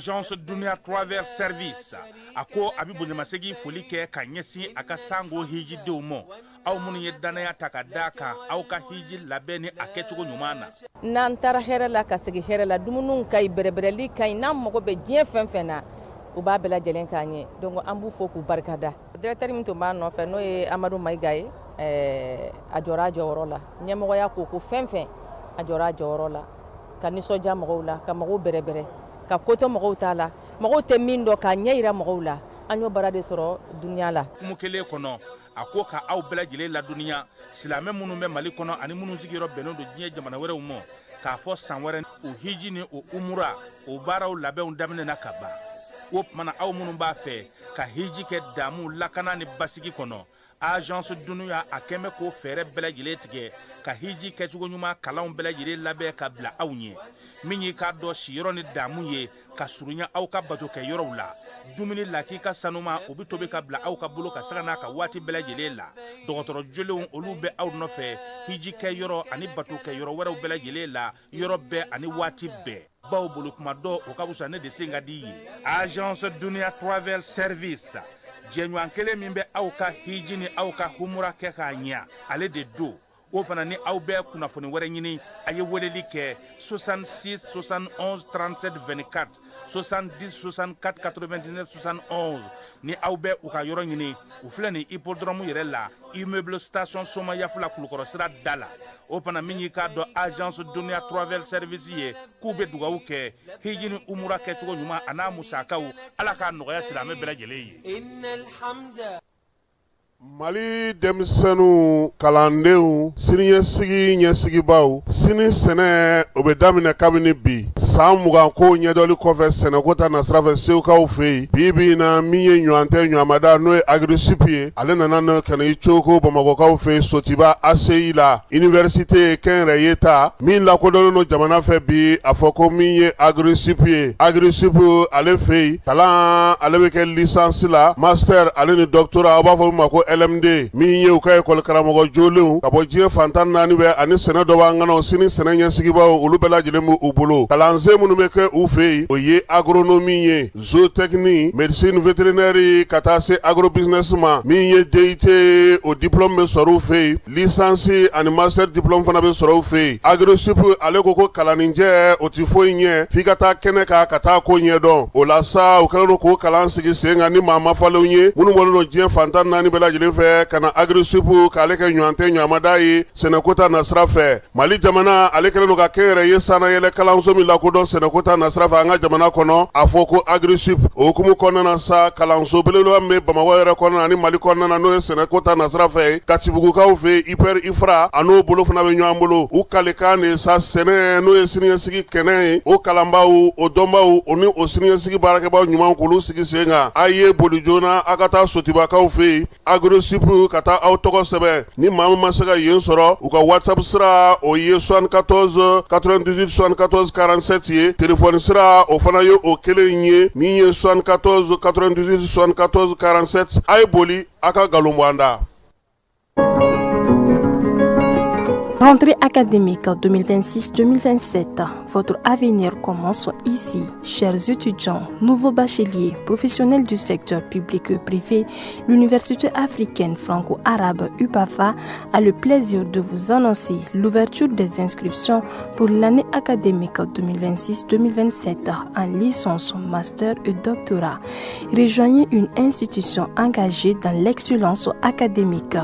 Agence Dunia Travel Service, a ko a bɛ bonyamasegin foli kɛ ka ɲɛsin a ka sango hijidenw ma, aw minnu ye dannaya ta ka da kan aw ka hiji labɛn ni a kɛcogo ɲuman na. N'an taara hɛrɛ la ka segin hɛrɛ la, dumuniw ka ɲi, bɛrɛbɛrɛli ka ɲi, n'an mago bɛ diɲɛ fɛn fɛn na, u b'a bɛɛ lajɛlen k'an ye. Donc an b'u fo k'u barikada. Directeur min tun b'a nɔfɛ, n'o ye Amadu Mayiga ye, a jɔra a jɔyɔrɔ la. Ɲɛmɔgɔya ko fɛn fɛn, a jɔra a jɔyɔrɔ la, ka nisɔndiya mɔgɔw la, ka mɔgɔw bɛrɛbɛrɛ, ka kotɔ mɔgɔw t'a la, mɔgɔw tɛ min dɔn k'a ɲɛ yira mɔgɔw la. An y'o baara de sɔrɔ dunuya la. Hukumu kelen kɔnɔ, a ko ka aw bɛɛ lajɛlen ladɔnniya, silamɛ minnu bɛ Mali kɔnɔ ani minnu sigiyɔrɔ bɛnnen don diɲɛ jamana wɛrɛw ma, k'a fɔ san wɛrɛ o hiji ni o umura o baaraw labɛnw daminɛna ka ban. O tuma na, aw minnu b'a fɛ ka hiji kɛ damu, lakana ni basigi kɔnɔ, Agence Dunuya a kɛn bɛ k'o fɛɛrɛ bɛɛ lajɛlen tigɛ ka hiji kɛcogo ɲuman kalanw bɛɛ lajɛlen labɛn ka bila aw ɲɛ. Min y'i k'a dɔn siyɔrɔ ni damu ye ka surunya aw ka bato kɛ yɔrɔw la, dumuni lakika sanuma, o bɛ tobi ka bila aw ka bolo ka sanga n'a ka waati bɛɛ lajɛlen la. Dɔgɔtɔrɔ jolenw, olu bɛ aw nɔfɛ hiji kɛ yɔrɔ ani bato kɛ yɔrɔ wɛrɛw bɛɛ lajɛlen la, yɔrɔ bɛɛ ani waati bɛɛ. Baw bolo kuma dɔ o ka fisa ne de sen ka di ye. Agence Dunia Travel Service, jɛɲɔgɔn kelen min bɛ aw ka hiji ni aw ka humura kɛ k'a ɲɛ, ale de don. O fana ni aw bɛ kunnafoni wɛrɛ ɲini, a ye weleli kɛ 66 71 37 24, 70 64 99 71. Ni aw bɛ u ka yɔrɔ ɲini, u filɛ nin hippodrome yɛrɛ la, immeuble station Somayafula, Kulukɔrɔ sira da la. O fana, min y'i k'a dɔn Agence Dunia Travel Service ye, k'u bɛ dugawu kɛ hiji ni umura kɛcogo ɲuman a n'a musakaw, Ala k'a nɔgɔya silamɛ bɛɛ lajɛlen ye. Mali denmisɛnninw, kalandenw, siniɲɛsigi ɲɛsigibaw, sini sɛnɛ o bɛ daminɛ kabini bi. San 20 ko ɲɛdɔli kɔfɛ sɛnɛko ta nasira fɛ segukaw fɛ yen, bi bi in na, min ye ɲɔgɔn tɛ ɲɔgɔnmada, n'o ye Agri-Sup ye, ale nana ka na i coko bamakɔkaw fɛ yen, Sotiba ACI la, université kɛnyɛrɛye ta min lakodɔnnen don jamana fɛ bi. A fɔ ko min ye Agri-Sup ye, Agri-Sup ale fɛ yen, kalan ale bɛ kɛ licence la, master ale ni doctorat, aw b'a fɔ min ma ko LMD. Min ye u ka école karamɔgɔ jolenw ka bɔ diɲɛ fan 14 bɛɛ ani sɛnɛ dɔ b'an ŋanaw, sini sɛnɛ ɲɛsigibaw, olu bɛɛ lajɛlen b'u u bolo. Kalansen minnu bɛ kɛ u fɛ yen, o ye agronomie ye, zootechnie, médecine vétérinaire, ka taa se agrobusiness ma. Min ye DUT, o diplôme bɛ sɔrɔ u fɛ yen, licence ani master diplôme fana bɛ sɔrɔ u fɛ yen. Agri-Sup ale ko ko kalanninjɛ o tɛ foyi ɲɛ f'i ka taa kɛnɛ kan ka taa ko ɲɛdɔn. O la sa, u kɛlen don k'o kalan sigi sen kan ni maa mafalenw ye minnu bɔlen don diɲɛ fan 14 bɛɛ lajɛlen fɛ ka na Agri-Sup k'ale kɛ ɲɔgɔn tɛ ɲɔgɔnmada ye sɛnɛko ta nasira fɛ. Mali jamana ale kɛlen don ka kɛnyɛrɛye sannayɛlɛ kalanso min lakodɔn sɛnɛko ta nasira fɛ an ka jamana kɔnɔ, a fɔ ko Agri-Sup. O hukumu kɔnɔna na sa, kalanso belebeleba min bɛ Bamakɔ yɛrɛ kɔnɔna ani Mali kɔnɔna na, n'o ye sɛnɛko ta nasira fɛ, Katibugukaw fɛ, IPR IFRA, a n'o bolo fana bɛ ɲɔgɔn bolo. U kalikan de sa, sɛnɛ, n'o ye siniɲɛsigi kɛnɛ ye, o kalanbaaw, o dɔnbaaw, o ni o siniɲɛsigi baarakɛbaaw ɲuman, k'olu sigi sen kan. A ye boli joona, a ka taa Sotibakaw fɛ yen, Agri-Sup, ka taa aw tɔgɔ sɛbɛn. Ni maa min ma se ka yen sɔrɔ, u ka WhatsApp sira, o ye 74 98 74 47 ye. Téléphone sira, o fana ye o kelen ye, min ye 74 98 74 47. A ye boli, a ka nkalon bɔ an da. Rentrée académique 2026-2027, votre avenir commence ici. Chers étudiants, nouveaux bacheliers, professionnels du secteur public et privé, l'Université africaine franco-arabe UPAFA a le plaisir de vous annoncer l'ouverture des inscriptions pour l'année académique 2026-2027 en licence, master et doctorat. Rejoignez une institution engagée dans l'excellence académique,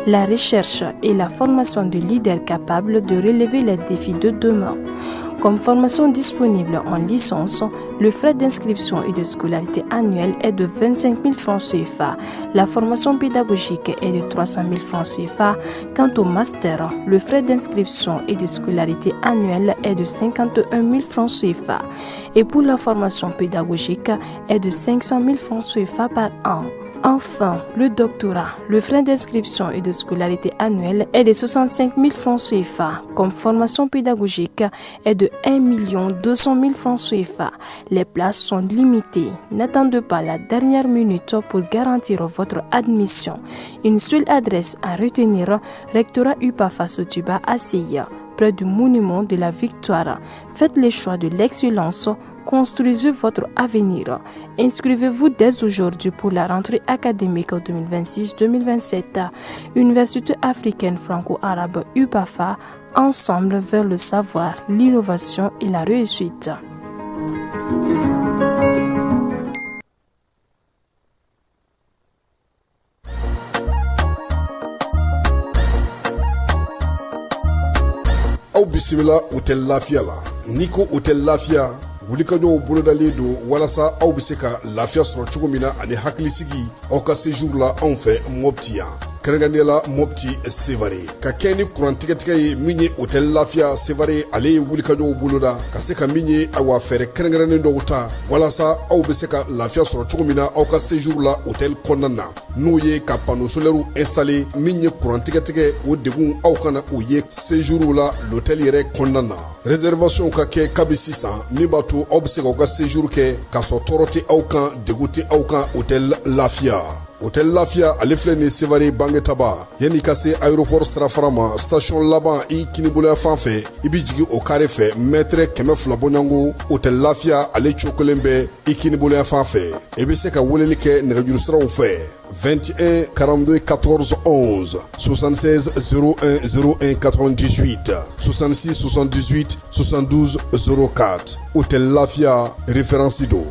la recherche et la formation de leaders capables de relever les défis de demain. Comme formation disponible en licence, le frais d'inscription et de scolarité annuelle est de 25 000 francs CFA. La formation pédagogique est de 300 000 francs CFA. Quant au master, le frais d'inscription et de scolarité annuelle est de 51 000 francs CFA. Et pour la formation pédagogique est de 500 000 francs CFA par an. Enfin, le doctorat, le frais d'inscription et de scolarité annuelle est de 65 000 francs CFA. Comme formation pédagogique est de 1 200 000 francs CFA. Les places sont limitées. N'attendez pas la dernière minute pour garantir votre admission. Une seule adresse à retenir, rectorat UPAFA Sotuba ACI, près du monument de la Victoire. Faites le choix de l'excellence. Construisez votre avenir. Inscrivez-vous dès aujourd'hui pour la rentrée académique 2026-2027. Université africaine franco-arabe UBAFA, ensemble vers le savoir, l'innovation et la réussite. Aw bisimila hôtel Lafiya la. N'i ko hôtel Lafiya, wulikajɔw bolodalen don walasa aw bɛ se ka lafiya sɔrɔ cogo min na ani hakilisigi aw ka séjour la anw fɛ Mopti yan, kɛrɛnkɛrɛnnenya la Mopti Sevare. Ka kɛ ni kuran tigɛtigɛ ye min ye hôtel Lafiya Sevare, ale ye wulikajɔw boloda ka se ka min ye awa fɛɛrɛ kɛrɛnkɛrɛnnen dɔw ta walasa aw bɛ se ka lafiya sɔrɔ cogo min na aw ka séjour la hôtel kɔnɔna na, n'o ye ka panneau solaire installer. Min ye kuran tigɛtigɛ, o degun aw kana o ye séjour la l'hôtel yɛrɛ kɔnɔna na. Réservation ka kɛ kabi sisan, min b'a to aw bɛ se k'aw ka séjour kɛ k'a sɔrɔ tɔɔrɔ tɛ aw kan, degun tɛ aw kan. Hôtel Lafiya, hôtel Lafiya, ale filɛ nin Sevare Bangetaba, yanni ka se aéroport sirafara ma, station laban i kiniboloya fan fɛ, i bɛ jigin o carré fɛ, mètre 200 bɔɲɔgɔnko, hôtel Lafiya ale cogo kelen bɛ i kiniboloya fan fɛ. I bɛ se ka weleli kɛ nɛgɛjuru siraw fɛ: 21 42 14 11, 76 01 01 98, 66 78 72 04. Hôtel Lafiya, référence don.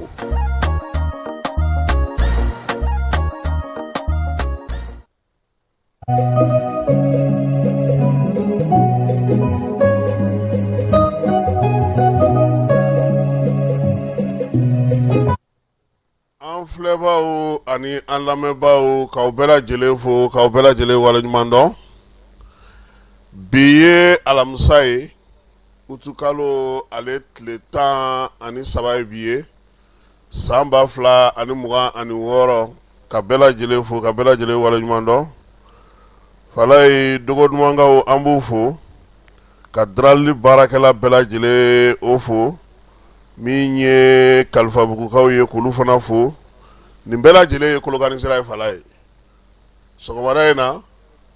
An filɛbaaw ani an lamɛnbaaw, k'aw bɛɛ lajɛlen fo, k'aw bɛɛ lajɛlen waleɲuman dɔn. Bi ye alamisa ye, utukalo ale tile 13 ye bi ye, san 2026. Ka bɛɛ lajɛlen fo, ka bɛɛ lajɛlen waleɲuman dɔn. Falaye Dogodumankaw, an b'u fo, ka darali baarakɛla bɛɛ lajɛlen o fo, min ye Kalifabugukaw ye, k'olu fana fo. Nin bɛɛ lajɛlen ye Kolokani sira ye. Falaye, sɔgɔmada in na,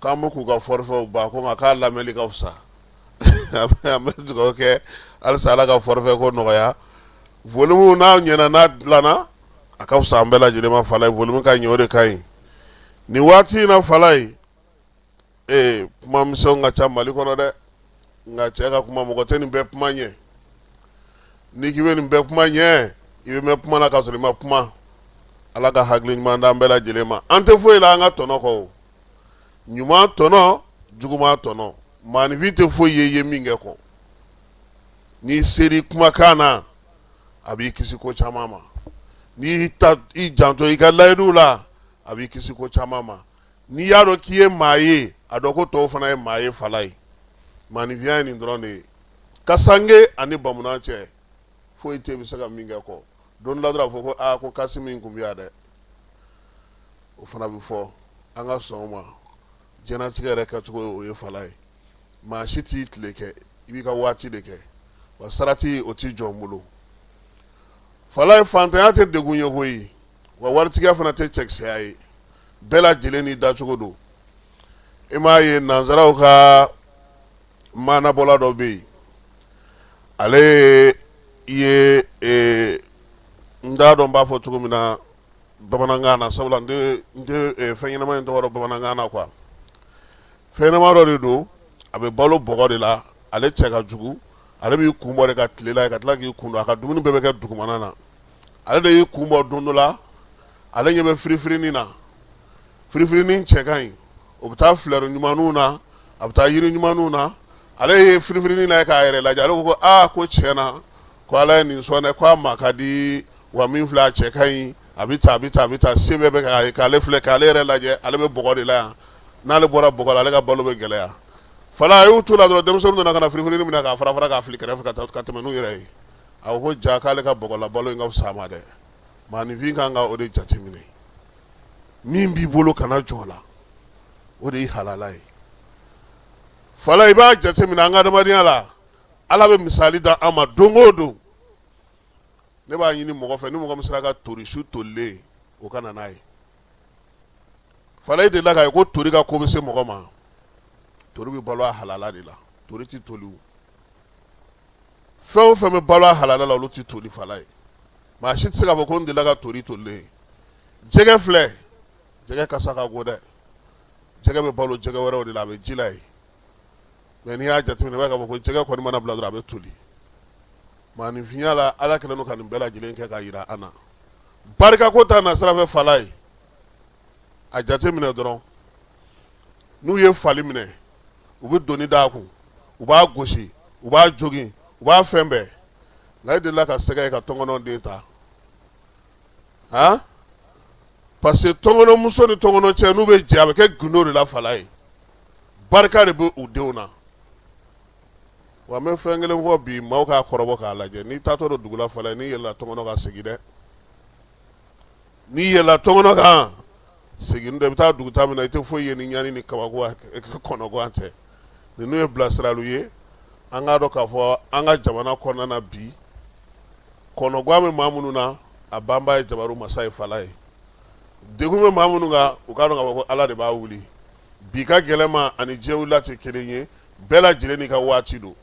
k'an bɛ k'u ka forfaitw ban ko nka k'a lamɛnli ka fisa. An bɛ dugawu kɛ halisa, Ala ka forfait ko nɔgɔya. Volume n'a ɲɛna, n'a dilanna, a ka fisa an bɛɛ lajɛlen ma. Falaye, volume ka ɲɛ, o de ka ɲi nin waati in na. Falaye, ee, kuma misɛnw ka ca Mali kɔnɔ dɛ, nka cɛ ka kuma, mɔgɔ tɛ nin bɛɛ kuma ɲɛ. N'i k'i bɛ nin bɛɛ kuma ɲɛ, i bɛ mɛn kuma na k'a sɔrɔ i ma kuma. Ala ka hakili ɲuman d'an bɛɛ lajɛlen ma. An tɛ foyi la an ka tɔnɔ kɔ, o ɲuman tɔnɔ, juguman tɔnɔ, maaninfin tɛ foyi ye i ye min kɛ kɔ. N'i seri kumakan na, a b'i kisi ko caman ma. N'i ta i janto i ka layiduw la, a b'i kisi ko caman ma. N'i y'a dɔn k'i ye maa ye, a dɔn ko tɔw fana ye maa ye. Falaye, maaninfinya ye nin dɔrɔn de ye. Kasange ani bamunan cɛ, foyi tɛ bɛ se ka min kɛ kɔ. Don dɔ la dɔrɔn, a fɔ ko aa, ko kasi min tun bɛ yan dɛ, o fana bɛ fɔ. An ka sɔn o ma. Diɲɛnatigɛ yɛrɛ kɛcogo ye o ye. Falaye, maa si t'i tile kɛ, i b'i ka waati de kɛ, wa sarati o t'i jɔn bolo. Falaye, fantanya tɛ degun ye koyi, wa waritigiya fana tɛ cɛkisɛya ye. Bɛɛ lajɛlen n'i dacogo don. I m'a ye, nanzaraw ka maanabɔla dɔ bɛ yen, ale ye, n t'a dɔn n b'a fɔ cogo min na bamanankan na, sabula n tɛ fɛn ɲɛnama in tɔgɔ dɔn bamanankan na quoi. Fɛn ɲɛnama dɔ de don, a bɛ balo bɔgɔ de la. Ale cɛ ka jugu, ale b'i kun bɔ de ka tile la, ka tila k'i kun don. A ka dumuni bɛɛ bɛ kɛ dugumana na. Ale de y'i kun bɔ don dɔ la, ale ɲɛ bɛ firifirinin na. Firifirinin cɛ ka ɲi, o bɛ taa fleur ɲumanw na, a bɛ taa yiri ɲumanw na. Ale ye firifirinin na k'a yɛrɛ lajɛ, ale ko ko aa, ko tiɲɛ na, ko Ala ye nin sɔn dɛ, ko a ma ka di wa, min filɛ, a cɛ ka ɲi, a bɛ taa, a bɛ taa, a bɛ taa, se bɛɛ bɛ k'a ye k'ale filɛ, k'ale yɛrɛ lajɛ. Ale bɛ bɔgɔ de la yan, n'ale bɔra bɔgɔ la, ale ka balo bɛ gɛlɛya. Fala, a y'u to la dɔrɔn, denmisɛnninw nana ka na firifirinin minɛ k'a fara fara k'a fili kɛrɛfɛ ka taa ka tɛmɛ n'u yɛrɛ ye. A ko ko ja, k'ale ka bɔgɔla balo in ka fisa a ma dɛ. Maaninfin kan ka o de jateminɛ. Min b'i bolo, kana jɔ la, o de ye halala ye. Fala, i b'a jateminɛ an ka adamadenya la, Ala bɛ misali da an ma don o don. Ne b'a ɲini mɔgɔ fɛ, ni mɔgɔ min sera ka tori su tolilen, o ka na n'a ye. Fala, i delila k'a ye ko tori ka ko bɛ se mɔgɔ ma? Tori bɛ balo a halala de la, tori tɛ toli. Fɛn o fɛn bɛ balo a halala la, olu tɛ toli fala ye. Maa si tɛ se k'a fɔ ko n delila ka tori tolilen ye. Jɛgɛ filɛ, jɛgɛ kasa ka go dɛ. Jɛgɛ bɛ balo jɛgɛ wɛrɛw de la, a bɛ ji la yen. Mais n'i y'a jateminɛ, i b'a ye k'a fɔ ko jɛgɛ kɔni mana bila dɔrɔn, a bɛ toli. Maaninfinya la, Ala kɛlen don ka nin bɛɛ lajɛlen kɛ ka jira an na. Barikako ta na sira fɛ fala ye, a jateminɛ dɔrɔn, n'u ye fali minɛ, u bɛ doni d'a kun, u b'a gosi, u b'a jogin, u b'a fɛn bɛɛ. Nka e delila ka sɛgɛ ye ka tɔnkɔnɔ den ta? Han, parce que tɔnkɔnɔ muso ni tɔnkɔnɔ cɛ, n'u bɛ jɛ, a bɛ kɛ gundo de la fala ye. Barika de bɛ u denw na. Wa n bɛ fɛn kelen fɔ bi, maaw k'a kɔrɔbɔ k'a lajɛ. N'i taatɔ don dugu la fala ye, n'i yɛlɛla tɔnkɔnɔ kan, segin dɛ. N'i yɛlɛla tɔnkɔnɔ kan, segin dɛ. I bɛ taa dugutaa min na, i tɛ foyi ye ni ɲani ni kabako kɔnɔgan tɛ. Ninnu ye bilasiraliw ye. An k'a dɔn k'a fɔ an ka jamana kɔnɔna na bi, kɔnɔgan bɛ maa minnu na, a banba ye jabaru masa ye fala ye. Degun bɛ maa minnu kan, u k'a dɔn k'a fɔ ko Ala de b'a wuli. Bi ka gɛlɛn ma ani diɲɛ wulila tɛ kelen ye. Bɛɛ lajɛlen n'i ka waati don.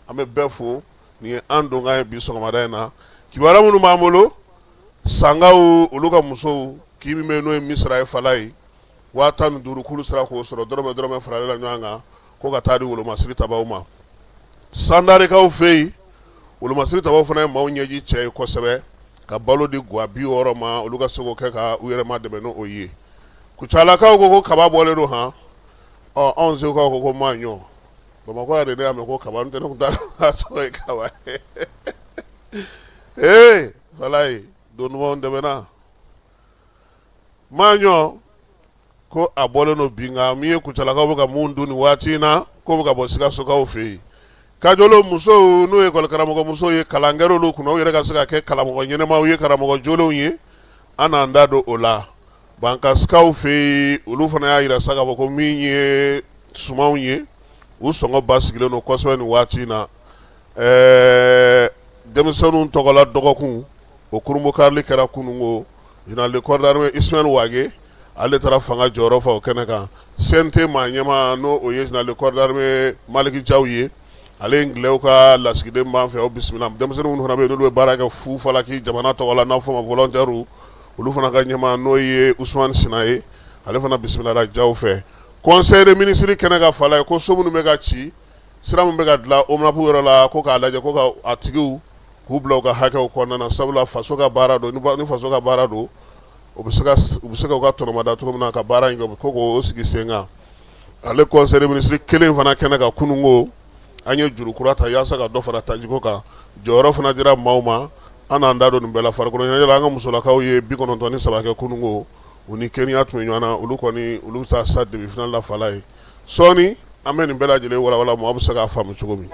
An bɛ bɛɛ fo. Nin ye an donkan ye bi sɔgɔmada in na. Kibaruya minnu b'an bolo, sankaw olu ka musow k'i min bɛ yen, n'o ye Misira ye fala ye, 15,000 k'olu sera k'o sɔrɔ, dɔrɔmɛ dɔrɔmɛ faralen la ɲɔgɔn kan ko ka taa di wolomasiri tabaw ma. Sandarikaw fɛ yen, wolomasiri tabaw fana ye maaw ɲɛji cɛ ye kosɛbɛ, ka balo di gwa 60 ma, olu ka se k'o kɛ ka u yɛrɛ ma dɛmɛ n'o ye. Kucalakaw ko ko kaba bɔlen don. Han, ɔ, anw segukaw ko ko maɲɔ. Bamakɔ yan de, ne y'a mɛn ko kaba, n tɛ ne tun t'a dɔn a tɔgɔ ye kaba ye. Ee walayi, don dumanw tɛmɛna. Maɲɔ ko a bɔlen don bi, nka min ye kucalakaw bɛ ka mun dun nin waati in na, k'o bɛ ka bɔ sikasokaw fɛ yen. Kajolo musow, n'o ye ekɔli karamɔgɔ musow ye, kalan kɛra olu kunna, u yɛrɛ ka se ka kɛ karamɔgɔ ɲɛnɛmaw ye, karamɔgɔ jolenw ye. An n'an da don o la. Bankasikaw fɛ yen, olu fana y'a jira sa k'a fɔ ko min ye sumanw ye, u sɔngɔ basigilen don kosɛbɛ nin waati in na. Ɛɛ, denmisɛnninw tɔgɔla dɔgɔkun o kurunbonkarili kɛra kununko. Général de corps d'armée Ismaël Wagué, ale taara fanga jɔyɔrɔ fa o kɛnɛ kan. CNT maa ɲɛmaa, n'o o ye général de corps d'armée Malick Diaw ye, ale ye Anglais ka lasigiden b'an fɛ, o bisimila. Denmisɛnnin minnu fana bɛ yen, n'olu bɛ baara kɛ fu falaki jamana tɔgɔ la, n'a fɔ ma volontaire, olu fana ka ɲɛmaa, n'o ye Ousmane Sina ye, ale fana bisimilara Diaw fɛ. Conseil des ministres kɛnɛ ka fala ye, ko so minnu bɛ ka ci, sira min bɛ ka dilan OMNAP yɔrɔ la, ko k'a lajɛ ko ka a tigiw k'u bila u ka hakɛw kɔnɔna na, sabula faso ka baara don. Ni faso ka baara don, u bɛ se ka u ka tɔnɔmada cogo min na ka baara in kɛ, ko k'o sigi sen kan. Ale conseil des ministres kelen fana kɛnɛ kan kununko, an ye juru kura ta yaasa ka dɔ fara tajiko kan. Jɔyɔrɔ fana dira maaw ma. An n'an da don nin bɛɛ la. Farikolo ɲɛnajɛ la, an ka musolakaw ye 93 kɛ kununko. U ni Kenya tun bɛ ɲɔgɔn na. Olu kɔni, olu bɛ taa sa demi finale la fala ye. Sɔɔni an bɛ nin bɛɛ lajɛlen walawala, mɔgɔ bɛ se k'a faamu cogo min.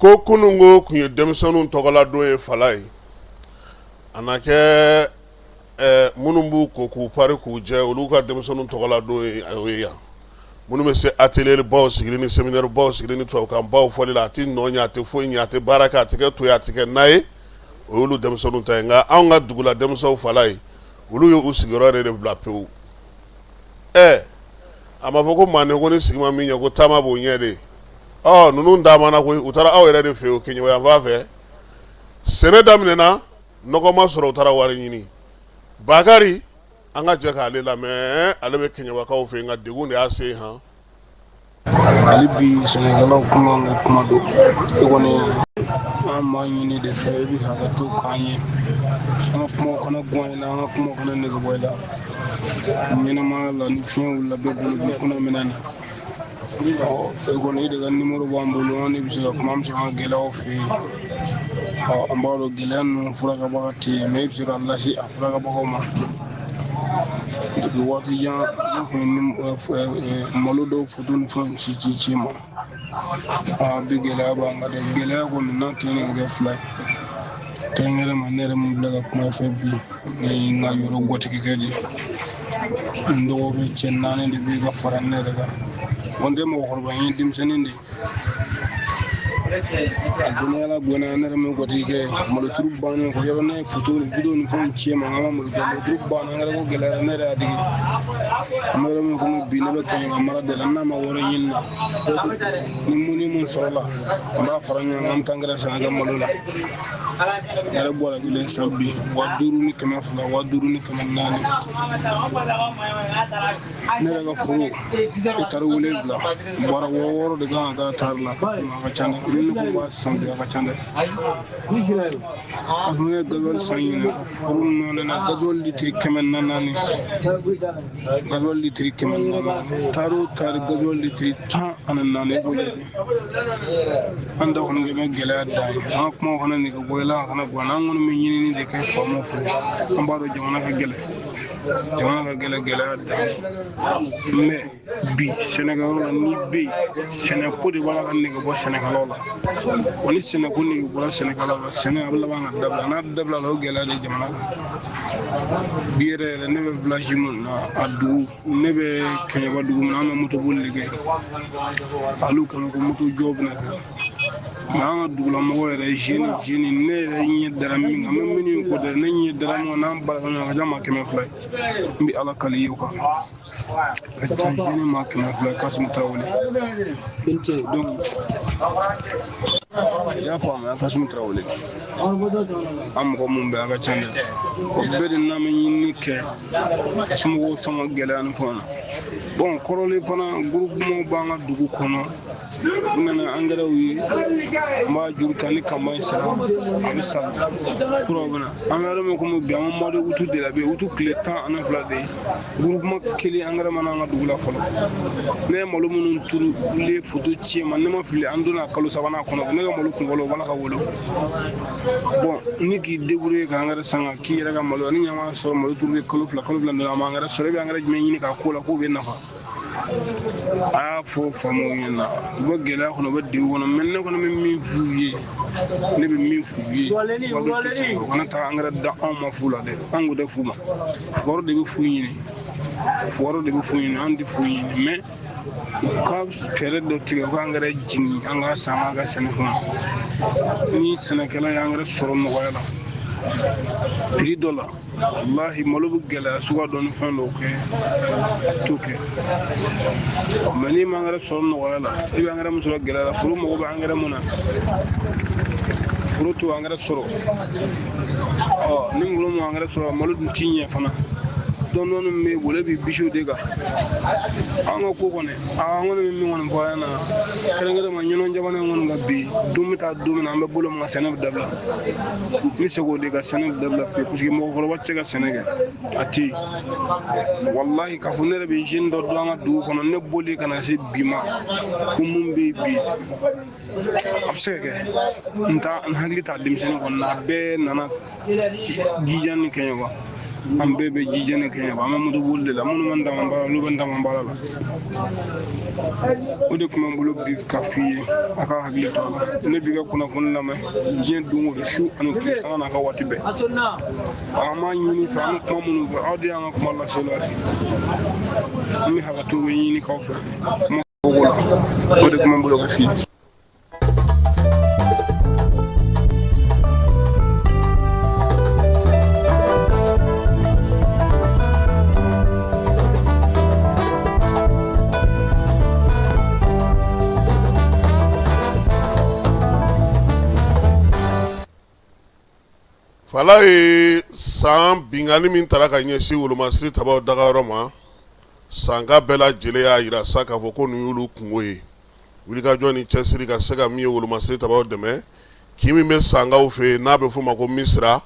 Ko kununko tun ye denmisɛnninw tɔgɔladon ye fala ye. A na kɛ minnu b'u ko k'u pari k'u jɛ, olu ka denmisɛnninw tɔgɔladon ye o ye yan. Minnu bɛ se atelier baw sigili ni séminaire baw sigili ni tubabukan baw fɔli la, a tɛ nɔ ɲɛ, a tɛ foyi ɲɛ, a tɛ baara kɛ, a tɛ kɛ to ye, a tɛ kɛ na ye, o y'olu denmisɛnninw ta ye. Nka anw ka dugula denmisɛnw fala ye, olu ye u sigiyɔrɔ yɛrɛ de bila pewu. Ɛ, a ma fɔ ko manden ko ni sigi ma min ɲɛ, ko taama b'o ɲɛ de. Ɔ, ninnu taamana koyi, u taara aw yɛrɛ de fɛ yen, o Keɲeba yanfan fɛ. Sɛnɛ daminɛna, nɔgɔ ma sɔrɔ, u taara wari ɲini. Bakari, an ka jɛ k'ale lamɛn. Ale bɛ Keɲebakaw fɛ yen, nka degun de y'a se yen. Han, hali bi sɛnɛkɛlaw kuma ko kuma don. E kɔni, an b'a ɲini de fɛ, i bɛ hakɛ to k'an ye, an ka kumaw kana guwan i la, an ka kumaw kana nege bɔ i la. Ɲɛnamaya la, ni fiɲɛ wulila bɛɛ bolo b'i kunna minɛ na. Ɔ, e kɔni, e de ka nimoro b'an bolo, an de bɛ se ka kuma, an bɛ se k'an gɛlɛyaw f'i ye. Ɔ, an b'a dɔn gɛlɛya ninnu furakɛbaga tɛ yen, mais e bɛ se k'a lase a furakɛbagaw ma. Depuis waati jan, ne kun ye malo dɔw foto ni fɛnw ci ci ci ma. Aa, bi gɛlɛya b'an kan dɛ. Gɛlɛya kɔni n'a tɛ ɲini ka kɛ fila ye, kɛrɛnkɛrɛn ma, ne yɛrɛ min filɛ ka kuma fɛ bi, ne ye n ka yɔrɔ gwatigikɛ de ye. N dɔgɔkɛ cɛ naani de bɛ ka fara ne yɛrɛ kan. Ko n tɛ mɔgɔkɔrɔba ye, denmisɛnnin de ye. Dɔnniya la gɔnna ne yɛrɛ min gwatigikɛ maloturu bannen kɔ yɔrɔ ne ye foto ni video ni fɛnw ci ma, an ka maloturu banna, angɛrɛ ko gɛlɛyara, ne yɛrɛ y'a digi. An bɛ yɔrɔ min komi bi, ne bɛ Kɛɲɛba mara de la. N'a ma wari ɲini na, ni mun ni mun sɔrɔla, an b'a fara ɲɔgɔn kan, an bɛ taa angɛrɛ san ka malo la. Ne yɛrɛ bɔra kelen san bi 5200, 5400. Ne yɛrɛ ka foro tari 7, bɔrɛ 6000 de kan ka kɛ tari la. A ka ca dɛ, ni ne ko b'a san bi, a ka ca dɛ. A tun ye gazuwali san ɲinɛ ka foro nɔɔni na, gazuwali litiri 400, gazuwali litiri 400, tari o tari gazuwali litiri 14, e b'o jate. An da kɔni kɛ bɛ gɛlɛya dan ye, an ka kumaw kana nege bɔ i la, a kana bɔ an kɔni bɛ ɲinini de kɛ faamaw fɛ. An b'a dɔn jamana ka gɛlɛn, jamana ka gɛlɛn, gɛlɛya dan. Mais bi sɛnɛkɛyɔrɔ la, n'i bɛ yen, sɛnɛko de b'a la ka nege bɔ sɛnɛkɛlaw la. Wa ni sɛnɛko nege bɔra sɛnɛkɛlaw la, sɛnɛ a bɛ laban ka dabila. N'a dabila la, o gɛlɛya de jamana kan. Bi yɛrɛ yɛrɛ, ne bɛ village mun na, a dugu, ne bɛ Kɛɲɛba dugu min na, an bɛ motoboli de kɛ. Hali kɛmɛ ko moto jɔ bɛna kɛ. Mais an ka dugulamɔgɔ yɛrɛ, jeune jeune, ne yɛrɛ ɲɛ dara min kan, n bɛ minnu ye ko dɛ, ne ɲɛ dara min kan, n'an bara ɲɔgɔn ka ca maa 200 ye. N bɛ Ala kali i ye o kan, ka ca jeune maa 200. Kasimu Tarawele donc, i y'a faamuya? Kasimu Tarawele, an mɔgɔ mun bɛ, a ka ca dɛ. O bɛɛ de n'an bɛ ɲinini kɛ, somɔgɔw sɔngɔ gɛlɛya ni fɛnw na. Bon, kɔrɔlen fana, groupement b'an ka dugu kɔnɔ, u nana angɛrɛw ye, n b'a juru ta. Ni campagne sera, a bɛ sara kuraw bɛ na. An bɛ yɔrɔ min komi bi, an bɛ mois de août de la bi, août tile 12 de ye. Groupement kelen angɛrɛ ma na an ka dugu la fɔlɔ. Ne ye malo minnu turu, olu ye foto ci ma. Ne ma fili, an donna kalo sabanan kɔnɔ, ne ka malo kunfɔlɔ o b'a la ka wolo. Bon, ni k'i débrouiller ka angɛrɛ san ka k'i yɛrɛ ka malo, ni ɲama sɔrɔ, malo turu kalo 2, kalo 2 dɔrɔn, a ma angɛrɛ sɔrɔ, i bɛ angɛrɛ jumɛn ɲini k'a ko la k'o bɛ nafa? A y'a fɔ faamaw ɲɛna, u bɛ gɛlɛya kɔnɔ, u bɛ degun kɔnɔ. Mais ne kɔni bɛ min f'u ye, ne bɛ min f'u ye, u kana taa angɛrɛ da anw ma fu la dɛ. An ko tɛ fu ma, fukɔrɔ de bɛ fu ɲini, fukɔrɔ de bɛ fu ɲini, an tɛ fu ɲini. Mais u ka fɛɛrɛ dɔ tigɛ, u ka angɛrɛ jigin, an ka san, an ka sɛnɛfɛnw. Ni sɛnɛkɛla ye angɛrɛ sɔrɔ nɔgɔya la, prix dɔ la, walahi malo bɛ gɛlɛya suguya dɔ ni fɛn dɔw kɛ t'o kɛ. Mais n'i ma angɛrɛ sɔrɔ nɔgɔya la, i bɛ angɛrɛ min sɔrɔ gɛlɛya la, foro mago bɛ angɛrɛ mun na, foro t'o angɛrɛ sɔrɔ. Ɔ ni foro ma angɛrɛ sɔrɔ, malo dun ti ɲɛ fana. Dɔɔni dɔɔni min bɛ bolo bi bisiw de kan. An ka ko kɔni, an kɔni bɛ min kɔni fɔ an ɲɛna, kɛrɛnkɛrɛn ma ɲɔnɔ jamana in kɔni kan bi, don bɛ taa don min na, an bɛ bolo min kan, sɛnɛ bɛ dabila. N bɛ segin o de kan, sɛnɛ bɛ dabila pewu, parce que mɔgɔkɔrɔba tɛ se ka sɛnɛ kɛ, a tɛ yen. Walahi, k'a fɔ ne yɛrɛ bɛ jeune dɔ dɔn an ka dugu kɔnɔ, ne bɔlen ka na se bi ma ko mun bɛ yen bi, a bɛ se ka kɛ n ta n hakili t'a denmisɛnnin kɔni na. A bɛɛ nana Jijan ni Kɛɲɛba, an bɛɛ bɛ Jijan ni Kɛɲɛba, an bɛ motoboli de la. Minnu bɛ n dama baara, olu bɛ n dama baara la. O de tun bɛ n bolo bi ka f'i ye, a ka hakili to a la. Ne b'i ka kunnafoni lamɛn diɲɛ don o don, su ani tile, sanga n'a ka waati bɛɛ. An b'a ɲini fɛ, an bɛ kuma minnu fɛ, aw de y'an ka kuma lasela ye. An bɛ hakɛto bɛ ɲini k'aw fɛ kuma la, o de tun bɛ n bolo ka f'i ye. Fala ye san binkanni min tara ka ɲɛsin wolomasiri tabaw dagayɔrɔ ma, sanka bɛɛ lajɛlen y'a jira sa k'a fɔ ko nin y'olu kunko ye. Wulikajɔ ni cɛsiri ka se ka min ye wolomasiri tabaw dɛmɛ, kin min bɛ sankaw fɛ yen n'a bɛ f'o ma ko Misira,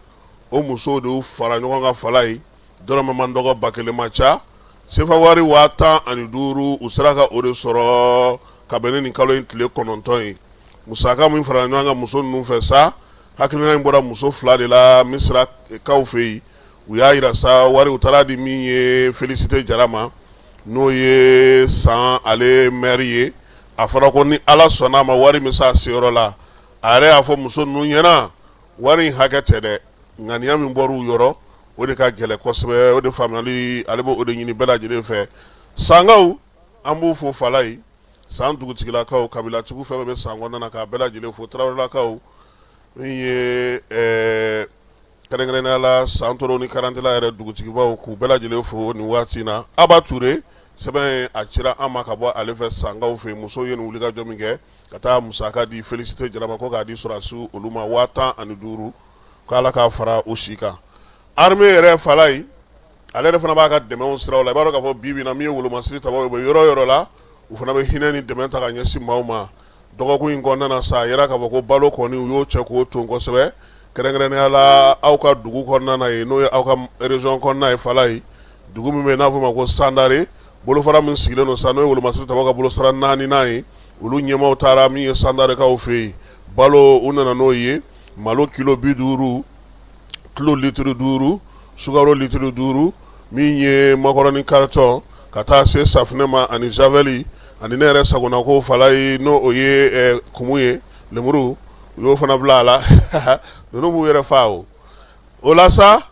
o musow de y'u fara ɲɔgɔn kan Fala ye, dɔrɔmɛ man dɔgɔ, 1000 man ca, sefa wari 15,000, u sera ka o de sɔrɔ ka bɛn ni nin kalo in tile 9 ye. Musaka min farala ɲɔgɔn kan muso ninnu fɛ sa, hakilina in bɔra muso fila de la Misirakaw fɛ yen. U y'a jira sa, wari u taara di min ye Félicité Jara ma, n'o ye san ale maire ye. A fɔra ko ni Ala sɔnna a ma, wari min s'a seyɔrɔ la, a yɛrɛ y'a fɔ muso ninnu ɲɛna, wari in hakɛ tɛ dɛ, ŋaniya min bɔra u yɔrɔ, o de ka gɛlɛn kosɛbɛ. O de faamuyali, ale b'o de ɲini bɛɛ lajɛlen fɛ. Sankaw, an b'u fo Fala ye. San dugutigilakaw, kabilatigiw fɛn bɛɛ bɛ San kɔnɔna na, k'a bɛɛ lajɛlen fo. Tarawelelakaw min ye kɛrɛnkɛrɛnnenya la San Toro ni Karantela yɛrɛ dugutigibaw, k'u bɛɛ lajɛlen fo nin waati in na. Aba Ture, sɛbɛn a cira an ma ka bɔ ale fɛ Sankaw fɛ. Musow ye nin wulikajɔ min kɛ ka taa musaka di Félicité Jara ma, ko k'a di sɔrɔdasiw olu ma 15,000, k'Ala k'a fara u si kan. Armée yɛrɛ Falayi, ale yɛrɛ fana b'a ka dɛmɛw siraw la. I b'a dɔn k'a fɔ bi bi in na, min ye wolomasiri tabaw ye, u bɛ yɔrɔ o yɔrɔ la, u fana bɛ hinɛ ni dɛmɛ ta ka ɲɛsin maaw ma. Dɔgɔkun in kɔnɔna na sa, a yera k'a fɔ ko balo kɔni, u y'o cɛ k'o ton kosɛbɛ, kɛrɛnkɛrɛnnenya la aw ka dugu kɔnɔna na yen, n'o ye aw ka région kɔnɔna ye Falayi, dugu min bɛ yen n'a fɔ ma ko Sandare. Bolofara min sigilen don sa, n'o ye wolomasiri tabaw ka bolosara naaninan ye, olu ɲɛmaaw taara min ye Sandarekaw fɛ yen. Balo, u nana n'o ye, malo kilo 50, tulu litiri 5, sukaro litiri 5, min ye makɔrɔni carton, ka taa se safunɛ ma ani javel ani ne yɛrɛ sagona ko Falayi, n'o o ye kumu ye, lemuru, u y'o fana bila a la. Ninnu b'u yɛrɛ fa o o la sa.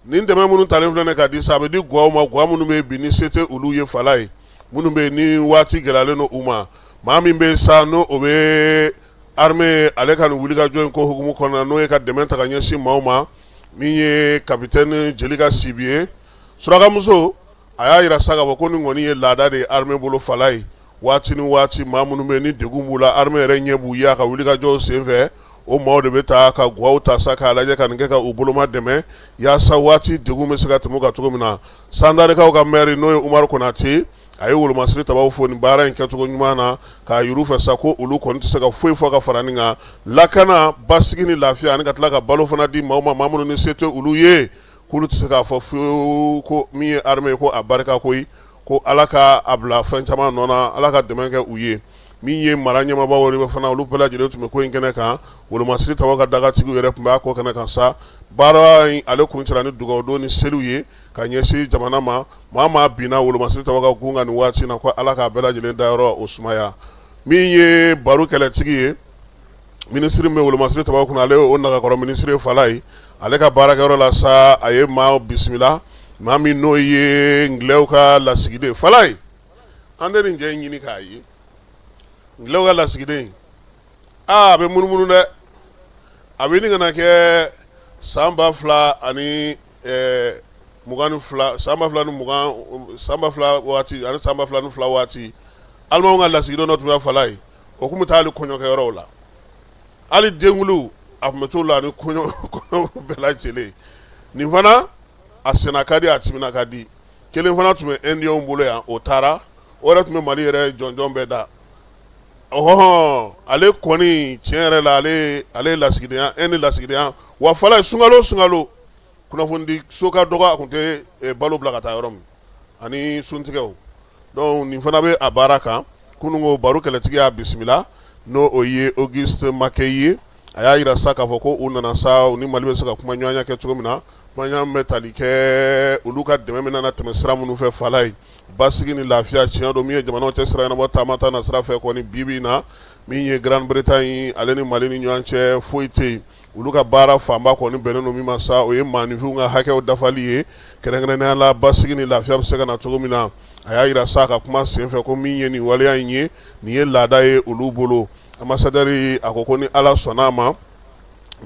Nin dɛmɛ minnu talen filɛ ka di sa, a bɛ di gwaw ma, gwa minnu bɛ bi ni se tɛ olu ye Falayi, minnu bɛ ni waati gɛlɛyalen don u ma. Maa min bɛ sa, n'o o bɛ armée ale ka nin wulikajɔ in ko hukumu kɔnɔna, n'o ye ka dɛmɛ ta ka ɲɛsin maaw ma, min ye capitaine Jelika Sibi ye, surakamuso, a y'a jira sa k'a fɔ ko nin kɔni ye laada de ye armée bolo Falayi. Waati ni waati, maa minnu bɛ ni degun b'u la, armée yɛrɛ ɲɛ b'u ye a ka wulikajɔw senfɛ. O maaw de bɛ taa ka gwaw ta sa k'a lajɛ ka nin kɛ ka u boloma dɛmɛ, yaasa waati degun bɛ se ka tɛmɛ u kan cogo min na. Sandarekaw ka maire, n'o ye Umaru Konate, a ye wolomasiri tabaw fo nin baara in kɛcogo ɲuman na, k'a yir'u fɛ sa ko olu kɔni tɛ se ka foyi fɔ ka fara nin kan. Lakana, basigi ni lafiya, ani ka tila ka balo fana di maaw ma, maa minnu ni se tɛ olu ye, k'olu tɛ se k'a fɔ fiyewu ko min ye armée ye ko a barika koyi, ko Ala ka a bila fɛn caman nɔ na, Ala ka dɛmɛ kɛ u ye. Min ye mara ɲɛmaabaw yɛrɛ fana, olu bɛɛ lajɛlen tun bɛ ko in kɛnɛ kan. Wolomasiri tabaw ka dagatigiw yɛrɛ tun b'a ko kɛnɛ kan sa. Baara in ale kuncɛra ni dugawudon ni seliw ye ka ɲɛsin jamana ma. Maa maa binna wolomasiri tabaw ka gun kan nin waati in na, ko Ala k'a bɛɛ lajɛlen dayɔrɔ o sumaya. Min ye baro kɛlɛtigi ye, minisiri min bɛ wolomasiri tabaw kunna, ale o nagakɔrɔ minisiri Falayi, ale ka baarakɛyɔrɔ la sa, a ye maa bisimila, maa min n'o ye Ngilɛw ka lasigiden Falayi. An tɛ nin cɛ in ɲini k'a ye, Ngilɛw ka lasigiden. Aa, a bɛ munumunu dɛ, a bɛ ɲini ka na kɛ san 2022, san 2020, san 2000 waati ani san 2002 waati, Alimanw ka lasigiden dɔ tun bɛ Falayi, o tun bɛ taa hali kɔɲɔkɛyɔrɔw la, hali denkundiw a tun bɛ t'o la ani kɔɲɔ bɛɛ lajɛlen. Nin fana a senna ka di, a timina ka di. Kelen fana tun bɛ Indiyɛnw bolo yan, o taara, o yɛrɛ tun bɛ Mali yɛrɛ jɔnjɔn bɛɛ da. Ɔhɔn, ale kɔni tiɲɛ yɛrɛ la, ale ye lasigidenya e ni lasigidenya wa Falayi. Sunkalo sunkalo, kunnafonidi so ka dɔgɔ, a tun tɛ balo bila ka taa yɔrɔ min ani suntigɛw. Donc nin fana bɛ a baara kan. Kununko baro kɛlɛtigi y'a bisimila, n'o o ye Auguste Maquet ye. A y'a jira sa k'a fɔ ko u nana sa, u ni Mali bɛ se ka kuma ɲɔgɔnya kɛ cogo min na, kumaɲɔgɔnya bɛ tali kɛ olu ka dɛmɛ min na tɛmɛ sira minnu fɛ Falayi, basigi ni lafiya. Tiɲɛ don, min ye jamanaw cɛ sira ɲɛnabɔ taama ta na sira fɛ kɔni, bi bi in na, min ye Grande-Bretagne ale ni Mali ni ɲɔgɔn cɛ, foyi tɛ yen. Olu ka baara fanba kɔni bɛnnen don min ma sa, o ye maaninfinw ka hakɛw dafali ye, kɛrɛnkɛrɛnnenya la basigi ni lafiya bɛ se ka na cogo min na. A y'a jira sa ka kuma senfɛ ko min ye nin waleya in ye, nin ye laada ye olu bolo. Ambassadeur a ko ni Ala sɔnna a ma,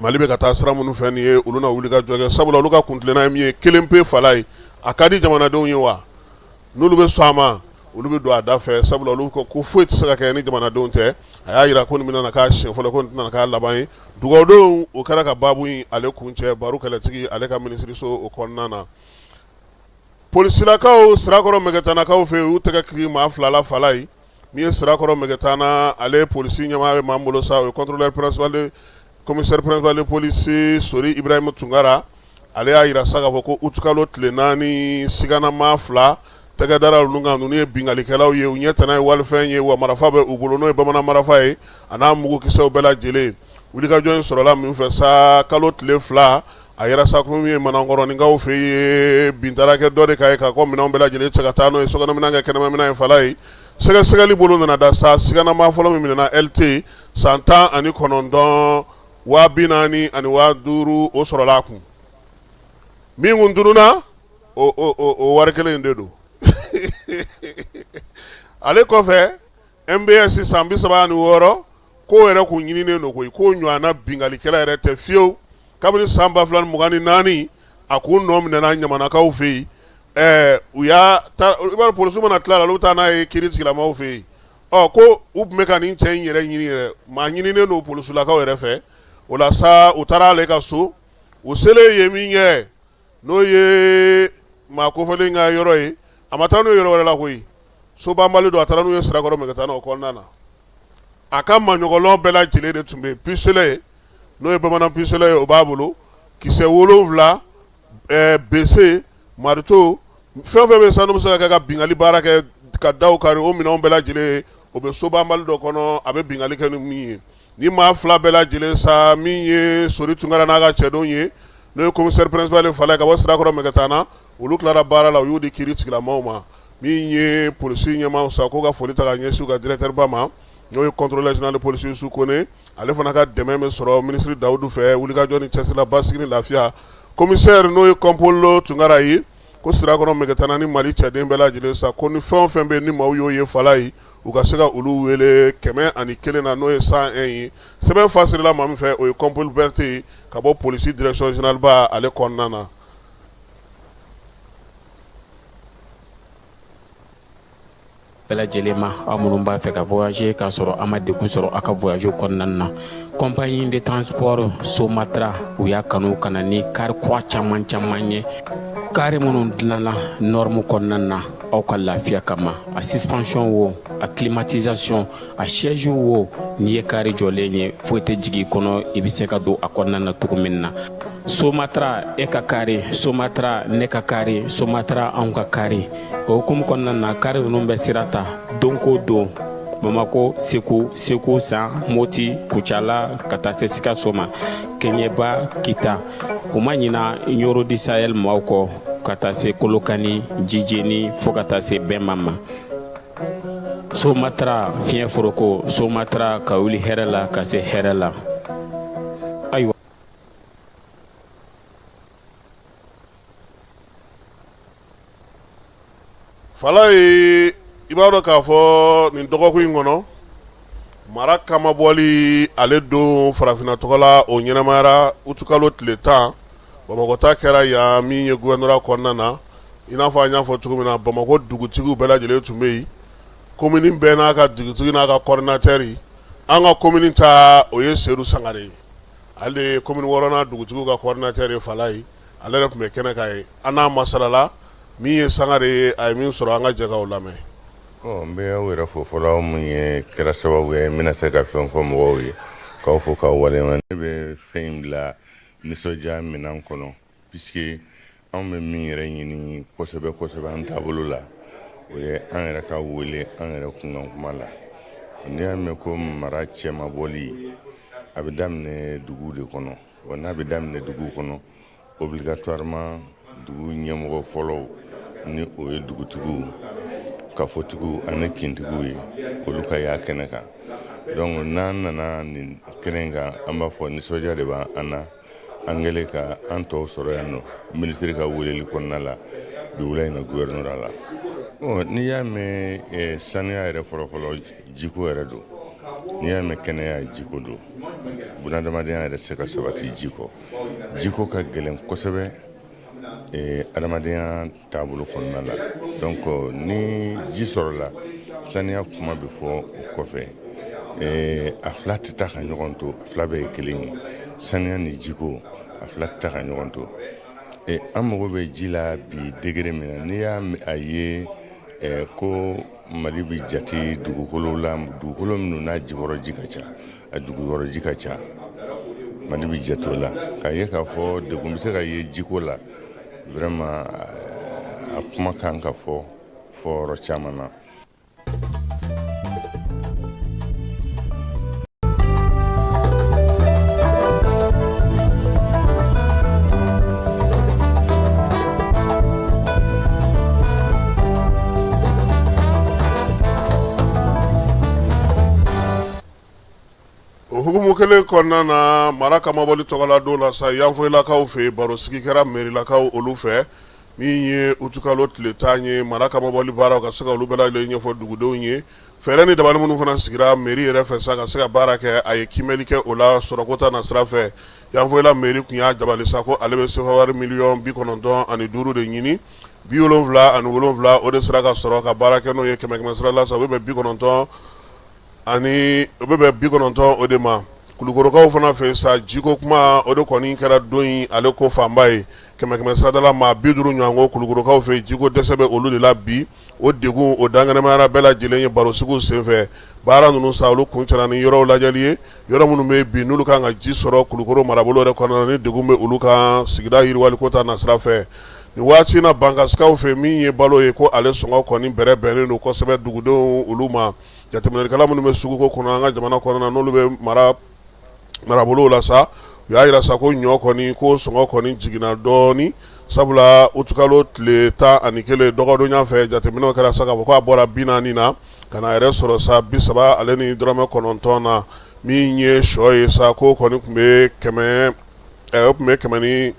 Mali bɛ ka taa sira minnu fɛ nin ye, olu na wuli ka jɔ kɛ, sabula olu ka kuntilenna ye min ye kelen pe Falayi, a ka di jamanadenw ye wa n'olu bɛ sɔn a ma, olu bɛ don a da fɛ, sabula olu ko ko foyi tɛ se ka kɛ ni jamanadenw tɛ. A y'a jira ko nin bɛna k'a siɲɛ fɔlɔ, ko nin tɛna k'a laban ye. Dugawudon o kɛra ka baabu in ale kuncɛ baro kɛlɛtigi ale ka minisiriso o kɔnɔna na. Polisilakaw Sirakɔrɔ Mɛgɛtanakaw fɛ yen, u y'u tɛgɛ kiri maa fila la Falayi. Min ye Sirakɔrɔ Mɛgɛtana ale polisi ɲɛmaa bɛ maa min bolo sa, o ye contrôleur principal de commissaire principal de police Sori Ibrahim Tunkara. Ale y'a jira sa k'a fɔ ko utikalo tile 4, sigana maa fila tɛgɛ dara olu kan. Ninnu ye binkannikɛlaw ye, u ɲɛ tana ye walifɛn ye, wa marifa bɛ u bolo, n'o ye bamanan marifa ye, a n'a mugukisɛw bɛɛ lajɛlen. Wulikajɔ in sɔrɔla min fɛ sa, kalo tile 2, a yɛrɛ sa ko min ye Manakɔrɔninkaw fɛ yen, bin taara kɛ dɔ de kan yen k'a ka minɛnw bɛɛ lajɛlen cɛ ka taa n'o ye, sokɔnɔminɛn kɛ kɛnɛmaminɛn ye Falayi. Sɛgɛsɛgɛli bolo nana da sa siganamaa fɔlɔ min minɛna, LT, san 19, 40,000 ani 5000 o sɔrɔla a kun. Min kun tununna, o wari kelen in de don. Ale kɔfɛ MBS san 36, k'o yɛrɛ kun ɲininen don koyi, k'o ɲɔgɔnna binkalikɛla yɛrɛ tɛ fiyewu. Kabini san 2024, a kun nɔ minɛna ɲamanakaw fɛ yen. Ɛɛ u y'a ta, i b'a dɔn polisiw mana tila a la, olu bɛ taa n'a ye kiiri tigilamaaw fɛ yen. Ɔ ko u tun bɛ ka nin cɛ in yɛrɛ ɲini yɛrɛ, maa ɲininen don polisilakaw yɛrɛ fɛ. O la sa, u taara ale ka so. U selen yen min kɛ, n'o ye maa kofɔlen ka yɔrɔ ye, a ma taa n'u ye yɔrɔ wɛrɛ la koyi, so banbali don, a taara n'u ye Sirakɔrɔ Mɛgɛtana o kɔnɔna na. A ka maɲɔgɔlɔn bɛɛ lajɛlen de tun bɛ yen, pistolet, n'o ye bamanan pistolet ye, o b'a bolo, kisɛ 7, bese, marteau, fɛn fɛn bɛ sanu bɛ se ka kɛ ka binkanni baara kɛ ka daw kari, o minɛnw bɛɛ lajɛlen o bɛ so banbali dɔ kɔnɔ, a bɛ binkanni kɛ ni min ye. Ni maa fila bɛɛ lajɛlen sa, min ye Sori Tunkara n'a ka cɛdenw ye, n'o ye commissaire principal Falaye ka bɔ Sirakɔrɔ Mɛgɛtana, olu tilara baara la, u y'u di kiiri tigilamaaw ma. Min ye polisi ɲɛmaaw sa, k'u ka foli ta ka ɲɛsin u ka directeur ba ma, n'o ye contrôleur général de police Yusu Kone. Ale fana ka dɛmɛ bɛ sɔrɔ minisiri Dawudu fɛ wulikajɔ ni cɛsiri la basigi ni lafiya. Commissaire, n'o ye Kɔnpolo Tunkara ye, ko Sirakɔrɔ Mɛgɛtana ni Mali cɛden bɛɛ lajɛlen sa, ko ni fɛn o fɛn bɛ ni maaw y'o ye Falaye, u ka se ka olu wele 101 na, n'o ye 101 ye. Sɛbɛn fasirila maa min fɛ, o ye Kɔnpolo Berete ye ka bɔ polisi direction générale ba ale kɔnɔna na. Bɛɛ lajɛlen ma, aw minnu b'a fɛ ka voyager k'a sɔrɔ a ma degun sɔrɔ aw ka voyage kɔnɔna na, compagnie de transport Somatra, u y'a kanu ka na ni kari kura caman caman ye, kari minnu dilanna norme kɔnɔna na aw ka lafiya kama. A suspension wo, a climatisation, a siège wo, n'i ye kari jɔlen ye, foyi tɛ jigin i kɔnɔ, i bɛ se ka don a kɔnɔna na cogo min na. Somatra, e ka kari, Somatra, ne ka kari, Somatra, anw ka kari. O hukumu kɔnɔna na, kari ninnu bɛ sira ta don ko don Bamako, Segu, Segu San, Moti, Kucala, ka taa se Sikaso ma, Kɛɲɛba, Kita. U ma ɲina Ɲɔrɔ du Sahel maaw kɔ, ka taa se Kolokani, Jijeni, fo ka taa se Bɛnba ma. Somatra, fiɲɛ foroko, Somatra, ka wuli hɛrɛ la ka se hɛrɛ la. Ayiwa. Falaye, i b'a dɔn k'a fɔ nin dɔgɔkun in kɔnɔ, mara kamabɔli ale don farafinna tɔgɔ la, o ɲɛnamayara utukalo tile 10. Bamakɔ ta kɛra yan min ye gouvernorat kɔnɔna na. I n'a fɔ an y'a fɔ cogo min na, Bamakɔ dugutigiw bɛɛ lajɛlen tun bɛ yen, komini bɛɛ n'a ka dugutigi n'a ka coordinateur. An ka komini ta, o ye Sedu Sangare ye, ale de ye komini 6nan dugutigiw ka coordinateur ye. Falaye, ale yɛrɛ tun bɛ kɛnɛ kan ye, an n'a masalala. Min ye Sangare ye, a ye min sɔrɔ, an ka jɛ k'o lamɛn. N bɛ aw yɛrɛ fo fɔlɔ, aw min ye kɛra sababu ye n bɛna se ka fɛn fɔ mɔgɔw ye, k'aw fo k'aw waleɲuman. Ne bɛ fɛn in bila nisɔndiya minɛn kɔnɔ, puisque anw bɛ min yɛrɛ ɲini kosɛbɛ kosɛbɛ an taabolo la, o ye an yɛrɛ ka wele an yɛrɛ kunkan kuma la. N'i y'a mɛn ko mara cɛmabɔli, a bɛ daminɛ dugu de kɔnɔ. Wa n'a bɛ daminɛ dugu kɔnɔ, obligatoirement dugu ɲɛmɔgɔ fɔlɔw, ni o ye dugutigiw, kafotigiw ani kintigiw ye, olu ka y'a kɛnɛ kan. Donc n'an nana nin kɛnɛ in kan, an b'a fɔ nisɔndiya de b'an na, an kɛlen ka an tɔw sɔrɔ yan nɔ minisiri ka weleli kɔnɔna la bi wula in na gouvernorat la. N'i y'a mɛn saniya yɛrɛ, fɔlɔfɔlɔ jiko yɛrɛ don. N'i y'a mɛn kɛnɛya, jiko don. Bunadamadenya yɛrɛ se ka sabati ji kɔ. Jiko ka gɛlɛn kosɛbɛ adamadenya taabolo kɔnɔna la. Donc ni ji sɔrɔla, saniya kuma bɛ fɔ o kɔfɛ. A fila tɛ taa ka ɲɔgɔn to, a fila bɛɛ ye kelen ye. Saniya ni jiko, a fila tɛ taa ka ɲɔgɔn to. An mago bɛ ji la bi degré min na, n'i y'a a ye ko Mali bɛ jate dugukolo la, dugukolo minnu n'a jukɔrɔ ji ka ca, a dugukɔrɔ ji ka ca, Mali bɛ jate o la. K'a ye k'a fɔ degun bɛ se ka ye jiko la, vraiment a kuma kan ka fɔ fɔ yɔrɔ caman na. O hukumu kelen kɔnɔna na, mara kamabɔli tɔgɔla don la sa, Yanfolilakaw fɛ yen, barosigi kɛra mɛrilakaw olu fɛ, min ye utukalo tile 10 ye, mara kamabɔli baaraw ka se ka olu bɛɛ lajɛlen ɲɛfɔ dugudenw ye. Fɛɛrɛ ni dabali minnu fana sigira mairie yɛrɛ fɛ sa ka se ka baara kɛ, a ye kiimɛli kɛ o la sɔrɔko ta nasira fɛ. Yanfolila mairie tun y'a dabali sa ko ale bɛ sefa wari miliyɔn 95 de ɲini, 77 o de sera ka sɔrɔ ka baara kɛ n'o ye. Kɛmɛ kɛmɛ sira la sa, o bɛ bɛn 90 ani o bɛ bɛn 90 o de ma. Kulukorokaw fana fɛ sa, jiko kuma o de kɔni kɛra don in ale ko fanba ye. Kɛmɛ kɛmɛ sarada la, maa 50 ɲɔgɔn ko kulukorokaw fɛ jiko dɛsɛ bɛ olu de la bi. O degun o dankɛnɛmayara bɛɛ lajɛlen ye barosigiw senfɛ. Baara ninnu sa, olu kuncɛra ni yɔrɔw lajɛli ye, yɔrɔ minnu bɛ bi n'olu kan ka ji sɔrɔ Kulukoro marabolo yɛrɛ kɔnɔna na, ni degun bɛ olu kan sigida yiriwaliko ta nasira fɛ. Nin waati in na, Bankasikaw fɛ, min ye balo ye, ko ale sɔngɔ kɔni bɛrɛ bɛnnen don kosɛbɛ dugudenw olu ma. Jateminɛlikɛla minnu bɛ suguko kɔnɔ an ka jamana kɔnɔna na, n'olu bɛ marabolow la sa, u y'a jira sa ko ɲɔ kɔni ko sɔngɔ kɔni jiginna dɔɔnin, sabula utukalo tile 11 dɔgɔdonya fɛ, jateminɛw kɛra sa k'a fɔ k'a bɔra 40 na ka na yɛrɛ sɔrɔ sa 30 ale ni dɔrɔmɛ 9 na. Min ye sɔ ye sa, ko kɔni tun bɛ kɛmɛ, o tun bɛ 180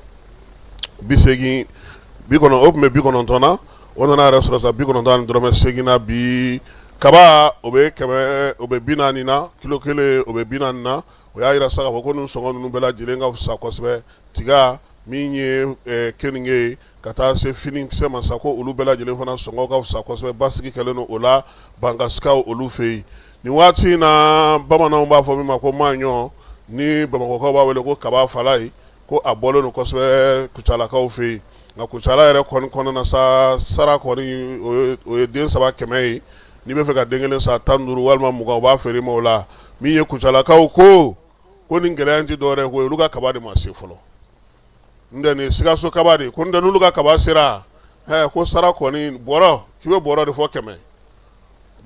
bi kɔnɔ, o tun bɛ 90 na, o nana yɛrɛ sɔrɔ sa 90 ni dɔrɔmɛ 8 na bi. Kaba, o bɛ kɛmɛ, o bɛ 40 na, kilo kelen o bɛ 40 na. O y'a jira sa k'a fɔ ko nin sɔngɔ ninnu bɛɛ lajɛlen ka fisa kosɛbɛ. Tiga, min ye keninge ye, ka taa se finikisɛ ma sa, ko olu bɛɛ lajɛlen fana sɔngɔ ka fisa kosɛbɛ. Basigi kɛlen don o la Bankasikaw olu fɛ yen nin waati in na. Bamananw b'a fɔ min ma ko maɲɔ, ni Bamakɔkaw b'a wele ko kaba fala ye, ko a bɔlen don kosɛbɛ Kucalakaw fɛ yen. Nka Kucala yɛrɛ kɔni kɔnɔna sa, sara kɔni o ye den saba 100 ye. N'i bɛ fɛ ka den kelen san 15 walima 20, u b'a feere i ma o la. Min ye Kucalakaw ko ko nin gɛlɛya in tɛ dɔwɛrɛ ye ko olu ka kaba de ma se fɔlɔ, n tɛ nin ye Sikaso kaba de ye. Ko n tɛ n'olu ka kaba sera, ko sara kɔni bɔrɔ k'i bɛ bɔrɔ de fɔ 100.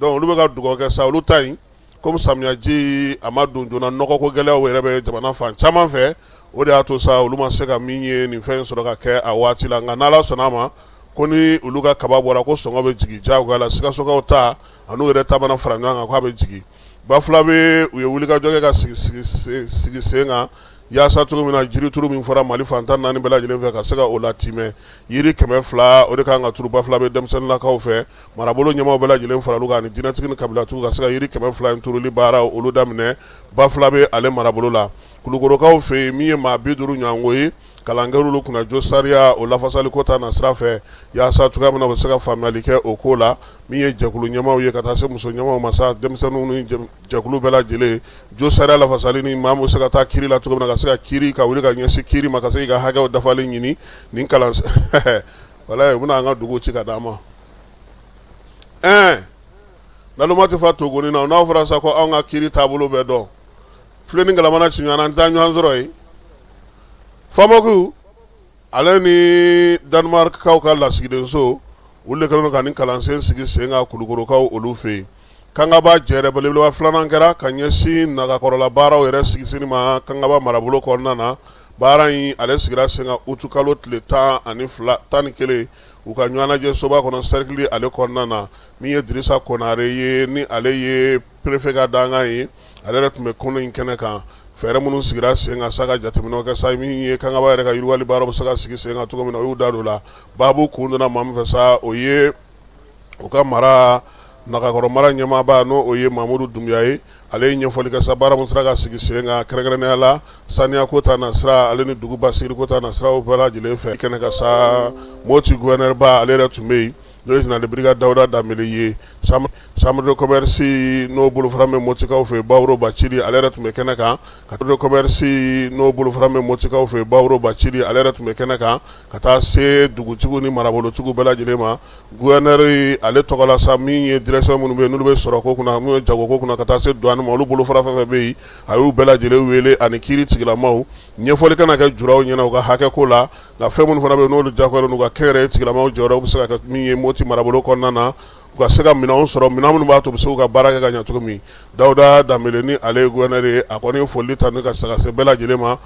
Donc olu bɛ ka dugawu kɛ sa olu ta in, komi samiyaji a ma don joona, nɔgɔko gɛlɛyaw yɛrɛ bɛ jamana fan caman fɛ, o de y'a to sa olu ma se ka min ye nin fɛn in sɔrɔ ka kɛ a waati la. Nka n'Ala sɔnna a ma, ko ni olu ka kaba bɔra, ko sɔngɔ bɛ jigin diyagoya la. Sikasokaw ta an'u yɛrɛ ta mana fara ɲɔgɔn kan, k'a bɛ jigin. Bafulabe, u ye wulikajɔ kɛ ka sigi sen kan yaasa cogo min na jirituru min fɔra Mali fan 14 bɛɛ lajɛlen fɛ ka se ka o latimɛ. Yiri 200 o de kan ka turu Bafulabe denmisɛnninlakaw fɛ. Marabolo ɲɛmaaw bɛɛ lajɛlen faral'u kan ani diinɛtigi ni kabilatigiw ka se ka yiri 200 in turuli baara olu daminɛ Bafulabe ale marabolo la. Kulukorokaw fɛ yen, min ye maa 50 ɲɔgɔnko ye, kalan kɛr'olu kunna jo sariya o lafasaliko ta nasira fɛ, yaasa cogoya min na u bɛ se ka faamuyali kɛ o ko la. Min ye jɛkulu ɲɛmaaw ye ka taa se muso ɲɛmaaw ma sa, denmisɛnninw ni jɛkulu bɛɛ lajɛlen, jo sariya lafasali ni maa min bɛ se ka taa kiiri la cogo min na, ka se ka kiiri ka wuli ka ɲɛsin kiiri ma, ka se k'i ka hakɛw dafalen ɲini. Nin kalan walayi, u bɛna an ka dugu ci ka d'an ma. Ɛɛ, naloma tɛ fa togoni na. N'a fɔra sa ko anw ka kiiri taabolo bɛɛ dɔn, filen ni galama ci ɲɔgɔn na, an tɛ taa ɲɔgɔn sɔrɔ yen. FAMOC ale ni Danemarkkaw ka lasigidenso, olu de kɛlen don ka nin kalansen sigi sen kan Kulukorokaw olu fɛ yen. Kangaba jɛrɛ belebeleba filanan kɛra ka ɲɛsin nagakɔrɔla baaraw yɛrɛ sigisigi ma Kangaba marabolo kɔnɔna na. Baara in ale sigira sen kan utukalo tile 12, 11, u ka ɲɔgɔnlajɛ soba kɔnɔ, cercle ale kɔnɔna na. Min ye Dirisa Konare ye, ni ale ye préfet ka dankan ye, ale yɛrɛ tun bɛ kɔnɔ in kɛnɛ kan. Fɛɛrɛ minnu sigira sen kan sa ka jateminɛw kɛ sa, min ye Kangaba yɛrɛ ka yiriwali baaraw bɛ se ka sigi sen kan cogo min na, u y'u da don o la. Baabu kun donna maa min fɛ sa, o ye u ka mara Nagakɔrɔ mara ɲɛmaaba, n'o o ye Mamudu Dunbiya ye. Ale ye ɲɛfɔli kɛ sa baara min sera ka sigi sen kan, kɛrɛnkɛrɛnnenya la saniya ko ta nasira ale ni dugu basigi ko ta nasiraw bɛɛ lajɛlen fɛ. Kɛnɛ kan sa, Moti gouverneur ba ale yɛrɛ tun bɛ yen, n'o ye général de brigade Dawuda Danbele ye. Chambre de commerce n'o bolofara bɛ Motikaw fɛ, Bawuro Bacili, ale yɛrɛ tun bɛ kɛnɛ kan. De commerce n'o bolofara bɛ Motikaw fɛ, Bawuro Bacili, ale yɛrɛ tun bɛ kɛnɛ kan, ka taa se dugutigiw ni marabolotigiw bɛɛ lajɛlen ma. Gouverneur ale tɔgɔ la sa, min ye direction minnu bɛ yen n'olu bɛ sɔrɔ ko kunna, minnu ye jago ko kunna, ka taa se douane ma, olu bolofara fɛn fɛn bɛ yen, a y'u bɛɛ lajɛlen wele ani kiiri tigilamaw. Ɲɛfɔli kana kɛ juraw ɲɛna u ka hakɛ ko la, nka fɛn minnu fana bɛ yen n'olu diyagoyalen don u ka kɛnyɛrɛye tigilamaw jɔyɔrɔ bɛ se ka kɛ min ye Moti marabolo kɔnɔna na, u ka se ka minɛnw sɔrɔ, minɛn minnu b'a to u bɛ se k'u ka baara kɛ ka ɲɛ cogo min. Dawuda Danbele, ni ale ye gouverneur ye, a kɔni ye foli ta ni ka se bɛɛ lajɛlen ma.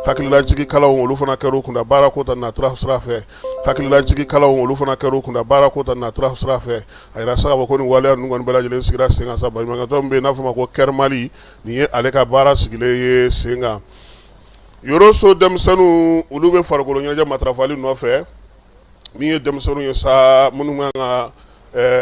Hakililajigi kalanw olu fana kɛra u kunna baara ko ta natira sira fɛ. Hakililajigi kalanw olu fana kɛra u kunna baara ko ta natira sira fɛ. A yira sa k'a fɔ ko nin waleya ninnu kɔni bɛɛ lajɛlen sigira sen kan sa, baɲumankɛtɔn min bɛ yen n'a fɔ ma ko Care Mali, nin ye ale ka baara sigilen ye sen kan. Yoroso denmisɛnninw, olu bɛ farikolo ɲɛnajɛ matarafali nɔfɛ. Min ye denmisɛnninw ye sa, minnu kan ka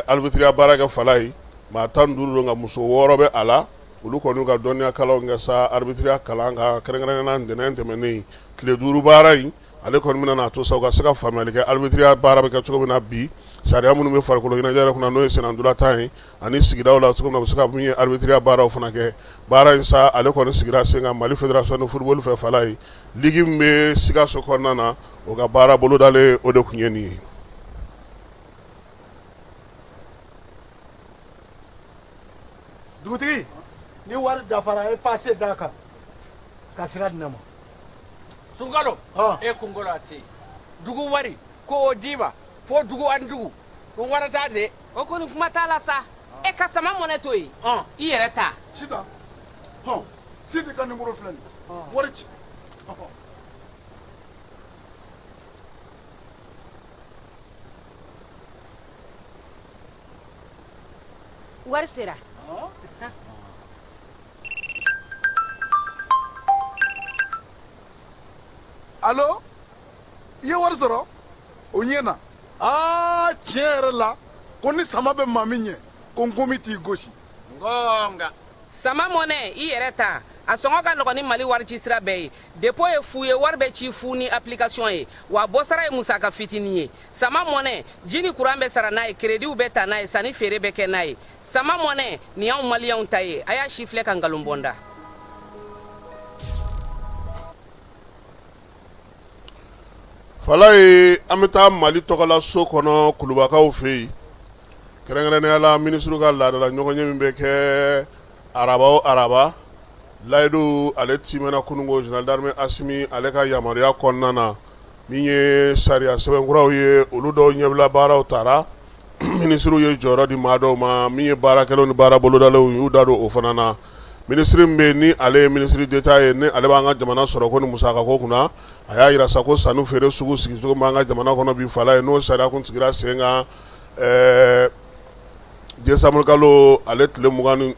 arbitriya baara kɛ fala ye. Maa 15 don, nka muso 6 bɛ a la. Olu kɔni ka dɔnniya kalanw kɛ sa arbitriya kalan kan, kɛrɛnkɛrɛnnenya la ntɛnɛn tɛmɛnen tile 5 baara in. Ale kɔni bɛna n'a to sa u ka se ka faamuyali kɛ arbitriya baara bɛ kɛ cogo min na bi, sariya minnu bɛ farikolo ɲɛnajɛ yɛrɛ kunna, n'o ye sennantolatan ye, ani sigidaw la cogo min na u bɛ se ka min ye arbitriya baaraw fana kɛ. Baara in sa, ale kɔni sigira sen kan Mali fédération de football fɛ. Falaye, ligue min bɛ Sikaso kɔnɔna na, o ka baara bolodalen, o de tun ye nin ye. Dugutigi, ni wari dafara, e pase d'a kan ka sira di ne ma. Sunkalo, e kunkolo a tɛ dugu wari ko o d'i ma fo dugu ani dugu ko wara t'a de. O kɔni, kuma t'a la sa. E ka sama mɔnɛ to yen, i yɛrɛ ta. Sitan, hɔn, Sidi ka nimoro filɛ nin, wari ci. Wari sera. Alo, i ye wari sɔrɔ o ɲɛ na. Aa, tiɲɛ yɛrɛ la, ko ni sama bɛ maa min ɲɛ, ko nkomi t'i gosi. Nka Sama mɔnɛ, i yɛrɛ ta, a sɔngɔ ka nɔgɔn ni Mali wari ci sira bɛɛ ye. Dépôt ye fu ye, wari bɛ ci fu ni application ye, wa bɔsara ye musaka fitinin ye. Sama mɔnɛ, ji ni kuran bɛ sara n'a ye, créditw bɛ ta n'a ye, sanni feere bɛ kɛ n'a ye. Sama mɔnɛ nin y'anw maliyɛnw ta ye. A y'a si filɛ ka nkalon bɔ n da. Falaye, an bɛ taa Mali tɔgɔla so kɔnɔ Kulubakaw fɛ yen, kɛrɛnkɛrɛnnenya la minisiriw ka laadala ɲɔgɔnye min bɛ kɛ araba o araba. Layidu ale timɛna kununko général d'armée Asimi ale ka yamaruya kɔnɔna na. Min ye sariya sɛbɛnkuraw ye, olu dɔw ɲɛbila baaraw taara. Minisiriw ye jɔyɔrɔ di maa dɔw ma. Min ye baarakɛlaw ni baara bolodalenw y'u da don o fana na. Minisiri min bɛ ni ale ye ministre d'État ye, ni ale b'an ka jamana sɔrɔko ni musakako kunna, a y'a jira sa ko sanni feere sugu sigicogo b'an ka jamana kɔnɔ bi, Falaye, n'o sariya kun sigira sen kan décembre kalo ale tile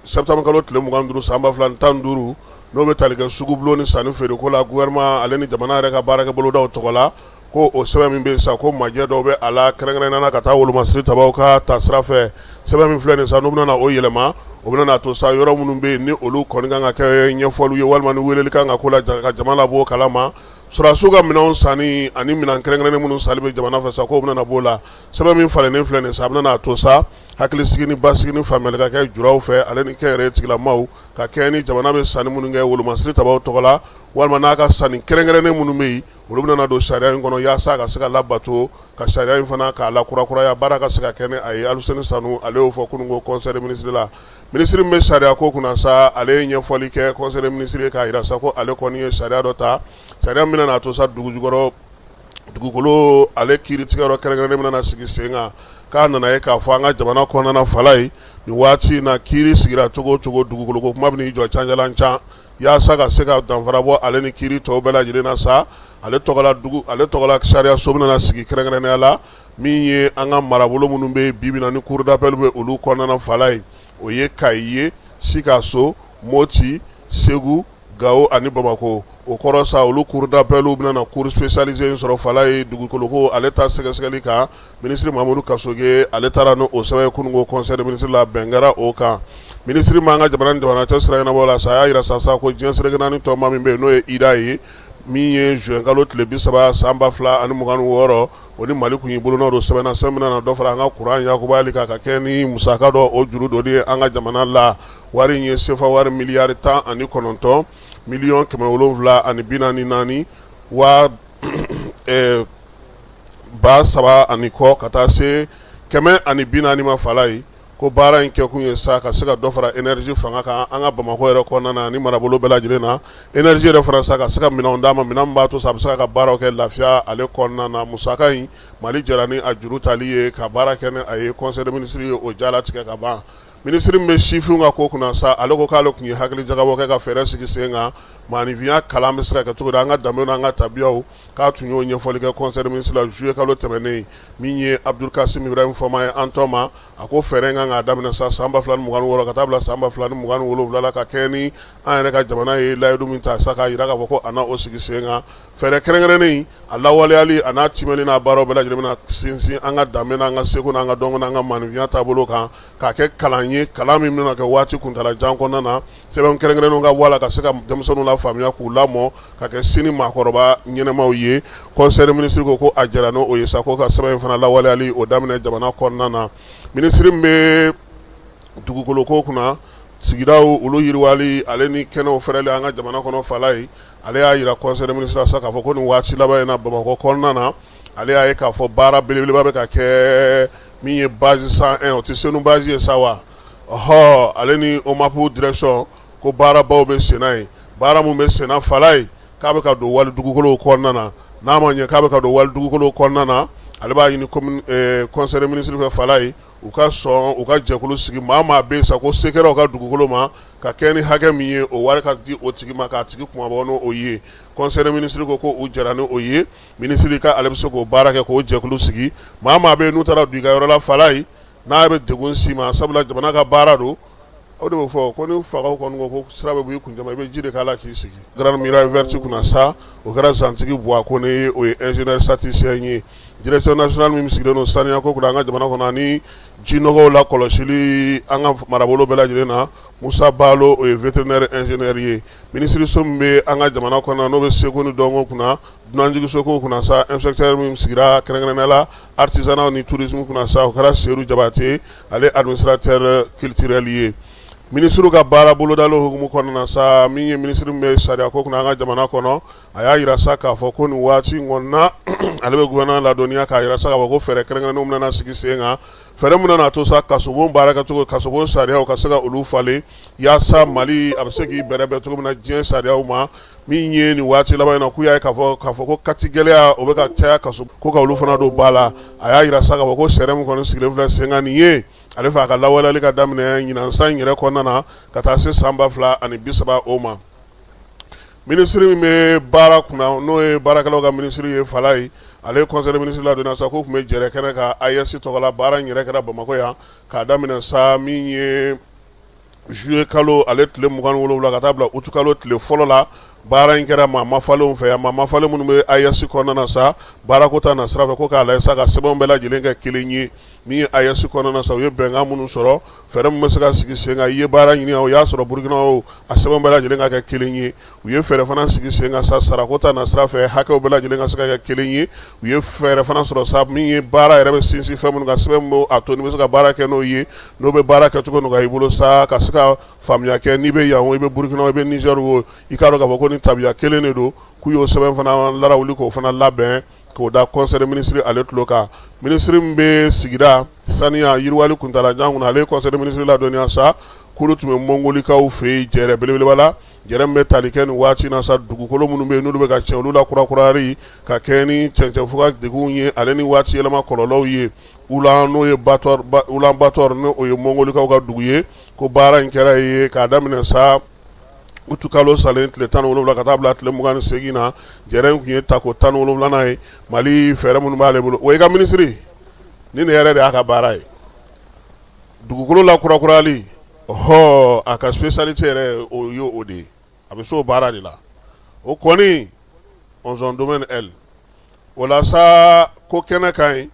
septembre kalo tile 25 san 2015, n'o bɛ tali kɛ sugubulon ni sanni feereko la gouvernement ale ni jamana yɛrɛ ka baarakɛ bolodaw tɔgɔ la, ko o sɛbɛn min bɛ yen sa, ko majɛ dɔw bɛ a la, kɛrɛnkɛrɛnnenya la ka taa wolomasiri tabaw ka ta sira fɛ. Sɛbɛn min filɛ nin sa, n'u bɛna o yɛlɛma, o bɛna n'a to sa yɔrɔ minnu bɛ yen ni olu kɔni kan ka kɛ ɲɛfɔliw ye, walima ni weleli kan ka k'o la ka jama labɔ kalama, sɔrɔdasiw ka minɛnw sanni ani minɛn kɛrɛnkɛrɛnnen minnu sanni bɛ jamana fɛ sa, k'o bɛna b'o la. Sɛbɛn min falennen filɛ nin sa, a bɛna n'a to sa hakilisigi ni basigi ni faamuyali ka kɛ juraw fɛ, ale ni kɛnyɛrɛye tigilamaw ka kɛɲɛ ni jamana bɛ sanni minnu kɛ wolomasiri tabaw tɔgɔ la, walima n'a ka sanni kɛrɛnkɛrɛnnen minnu bɛ yen, olu bɛna don sariya in kɔnɔ yaasa ka se ka labato, ka sariya in fana k'a lakurakuraya, baara ka se ka kɛ ni a ye. Aluseni Sanu ale y'o fɔ kununko conseil des ministres la. Minisiri min bɛ sariya ko kunna sa, ale ye ɲɛfɔli kɛ conseil des ministres ye k'a jira sa ko ale kɔni ye sariya dɔ ta, sariya min bɛna n'a to sa dugujukɔrɔ dugukolo ale kiiritigɛyɔrɔ kɛrɛnkɛrɛnnen bɛna na sigi sen kan. K'a nana ye k'a fɔ an ka jamana kɔnɔna, Falaye, nin waati in na, kiiri sigira cogo o cogo, dugukolo ko kuma bɛ n'i jɔ canjalan can. Yaasa ka se ka danfara bɔ ale ni kiiri tɔw bɛɛ lajɛlen na sa, ale tɔgɔla sariyaso bɛna na sigi, kɛrɛnkɛrɛnnenya la min ye an ka marabolo minnu bɛ bi bi na ni cour d'appel bɛ olu kɔnɔna, Falaye, o ye Kayi ye, Sikaso, Moti, Segu, Gawo ani Bamakɔ. O kɔrɔ sa, olu cour d'appel bɛna na cour spécialisée in sɔrɔ, Falaye, dugukolo ko ale ta sɛgɛsɛgɛli kan. Minisiri Mamudu Kasoge ale taara n'o sɛbɛn ye kununko conseil des ministres la, bɛn kɛra o kan. Minisiri m'an ka jamana ni jamana cɛ sira ɲɛnabɔ la sa, a y'a jira sa ko diɲɛ seleke naani tɔnba min bɛ yen, n'o ye UDA ye, min ye juin kalo tile 30 san 2026, o ni Mali tun y'i bolonɔ don sɛbɛn na, sɛbɛn min bɛna dɔ fara an ka kuran yakubayali kan ka kɛ ni musaka dɔ o juru donni ye an ka jamana la. Wari in ye sefa wari miliyari 19 miliyɔn 744 waa ba saba ani kɔ ka taa se 140 ma. Falaye, ko baara in kɛkun ye sa ka se ka dɔ fara énergie fanga kan an ka Bamakɔ yɛrɛ kɔnɔna na ni marabolo bɛɛ lajɛlen na. Énergie yɛrɛ fana sa, ka se ka minɛnw d'a ma, minɛn min b'a to sa a bɛ se ka baaraw kɛ lafiya ale kɔnɔna na. Musaka in, Mali jɛra ni a juru tali ye ka baara kɛ ni a ye. Conseil des ministres ye o jalatigɛ ka ban. Minisiri min bɛ sifinw ka ko kunna sa, ale ko k'ale tun ye hakili jagabɔ kɛ ka fɛɛrɛ sigi sen kan, maaninfinya kalan bɛ se ka kɛ cogo di an ka danbew n'an ka tabiyaw. K'a tun y'o ɲɛfɔli kɛ conseil des ministres la juillet kalo tɛmɛnen. Min ye Abdul Kasim Ibrahim Fama ye an tɔ ma, a ko fɛɛrɛ kan k'a daminɛ sa san 2026 ka taa bila san 2027 la, ka kɛɲɛ ni an yɛrɛ ka jamana ye layidu min ta sa, k'a jira k'a fɔ ko a na o sigi sen kan. Fɛɛrɛ kɛrɛnkɛrɛnnen a lawaleyali a n'a timɛli n'a baaraw bɛɛ lajɛlen bɛna sinsin an ka danbe n'an ka seko n'an ka dɔnko n'an ka maaninfinya taabolo kan, k'a kɛ kalan ye, kalan min bɛna kɛ waati kuntaalajan kɔnɔna na. Sɛbɛn kɛrɛnkɛrɛnnenw ka bɔ a la ka se ka denmisɛnninw lafaamuya k'u lamɔ ka kɛ sini maakɔrɔba ɲɛnamaw ye. Conseil des ministres ko ko a jɛra n'o ye sa, ko ka sɛbɛn in fana lawaleyali o daminɛ jamana kɔnɔna na. Minisiri min bɛ dugukolo ko kunna, sigidaw olu yiriwali ale ni kɛnɛw fɛrɛli an ka jamana kɔnɔ, Falaye, ale y'a jira conseil des ministres la sa k'a fɔ ko nin waati laban in na Bamakɔ kɔnɔna na, ale y'a ye k'a fɔ baara belebeleba bɛ ka kɛ min ye base 101, o tɛ Senu base ye sa wa? Ɔhɔ, ale ni OMAP direction ko baarabaw bɛ senna yen. Baara min bɛ senna, Falaye, k'a bɛ ka don wali dugukolow kɔnɔna na. N'a ma ɲɛ k'a bɛ ka don wali dugukolow kɔnɔna na, ale b'a ɲini conseil des ministres fɛ, Falaye, u ka sɔn u ka jɛkulu sigi. Maa maa bɛ yen sa ko se kɛra u ka dugukolo ma ka kɛ ni hakɛ min ye, o wari ka di o tigi ma k'a tigi kunmabɔ n'o ye. Conseil des ministres ko ko u jɛra ni o ye. Minisiri ka ale bɛ se k'o baara kɛ, k'o jɛkulu sigi. Maa maa bɛ yen n'u taara don i ka yɔrɔ la, Falaye, n'a bɛ degun s'i ma, sabula jamana ka baara don, o de bɛ fɔ ko ni fagaw kɔni ko ko sira bɛ bɔ i kuncɛ ma, i bɛ ji de k'a la k'i sigi. Grande Muraille Verte kunna sa, o kɛra Zantigi Buwa Kone ye, o ye ingénieur statisticien ye. Direction nationale min sigilen don saniya ko kunna an ka jamana kɔnɔ ani jinɔgɔw lakɔlɔsili an ka marabolo bɛɛ lajɛlen na, Musa Balo, o ye vétérinaire ingénieur ye. Minisiriso min bɛ an ka jamana kɔnɔ n'o bɛ seko ni dɔnko kunna, dunanjiginso ko kunna sa, inspecteur min sigira kɛrɛnkɛrɛnnenya la artisanat ni tourisme kunna sa, o kɛra Seyidu Jabate, ale administrateur culturel ye. Minisiriw ka baara bolodalen hukumu kɔnɔna na sa, min ye minisiri min bɛ sariya ko kunna an ka jamana kɔnɔ, a y'a jira sa k'a fɔ ko nin waati in kɔnɔna na, ale bɛ gouvernement ladɔnniya k'a jira sa k'a fɔ ko fɛɛrɛ kɛrɛnkɛrɛnnenw bɛna sigi sen kan, fɛɛrɛ min bɛna to sa kasobon baarakɛcogo, kasobon sariyaw ka se ka olu falen, yaasa Mali a bɛ se k'i bɛrɛbɛn cogo min na diɲɛ sariyaw ma. Min ye nin waati laban in na, k'u y'a ye k'a fɔ ko kati gɛlɛya o bɛ ka caya kaso ko ka olu fana don ba la. A y'a jira sa k'a fɔ ko sariya min kɔni sigilen filɛ sen kan nin ye, ale fɛ a ka lawaleyali ka daminɛ ɲinan san in yɛrɛ kɔnɔna na ka taa se san 2030 o ma. Minisiri min bɛ baara kunna, n'o ye baarakɛlaw ka minisiri ye, Falaye, ale ye conseil des ministres ladɔnniya sa k'u tun bɛ jɛrɛ kɛnɛ kan AES tɔgɔ la. Baara in yɛrɛ kɛra Bamakɔ yan k'a daminɛ sa min ye juillet kalo ale tile 27 ka taa bila août kalo tile fɔlɔ la. Baara in kɛra maa mafalenw fɛ yan, maa mafalen minnu bɛ AES kɔnɔna na sa baarako ta na sira fɛ, ko k'a lajɛ sa ka sɛbɛnw bɛɛ lajɛlen kɛ kelen ye. Min ye AES kɔnɔna na sa, u ye bɛnkan minnu sɔrɔ, fɛɛrɛ min bɛ se ka sigi sen kan, i ye baara ɲini o y'a sɔrɔ Burukina o, a sɛbɛnw bɛɛ lajɛlen ka kɛ kelen ye. U ye fɛɛrɛ fana sigi sen kan sa sarako ta na sira fɛ, hakɛw bɛɛ lajɛlen ka se ka kɛ kelen ye. U ye fɛɛrɛ fana sɔrɔ sa min ye baara yɛrɛ bɛ sinsin fɛn minnu kan, sɛbɛn min b'a to n'i bɛ se ka baara kɛ n'o ye, n'o bɛ baara kɛcogo nɔgɔya i bolo sa, ka se ka faamuya kɛ n'i bɛ yan o, i bɛ Burukina o, i bɛ Nizɛri o, i k'a dɔn k'a fɔ ko nin tabiya kelen de don. K'u y'o sɛbɛn fana larawuli k'o fana labɛn k'o da conseil des ministres ale tulo kan. Minisiri min bɛ sigida saniya yiriwali kuntaalajan kunna, ale ye conseil des ministres ladɔnniya sa k'olu tun bɛ mongolikaw fɛ yen jɛrɛ belebeleba la, jɛrɛ min bɛ tali kɛ nin waati na sa dugukolo minnu bɛ yen n'olu bɛ ka tiɲɛ, olu lakurakurayali ka kɛ ni cɛncɛnfuga degunw ye ale ni waati yɛlɛma kɔlɔlɔw ye. Ulan, n'o ye Ulan Bator, n'o ye mongolikaw ka dugu ye, ko baara in kɛra yen k'a daminɛ sa utukalo salen tile 17 ka taa bila tile 28 na. Jɛrɛ in tun ye tako 17nan ye. Mali fɛɛrɛ minnu b'ale bolo, o i ka minisiri ni nin yɛrɛ de y'a ka baara ye, dugukolo lakurakurayali, ɔhɔ, a ka spécialité yɛrɛ o ye o de ye, a bɛ se o baara de la, o kɔni son domaine L. O la sa ko kɛnɛ ka ɲi,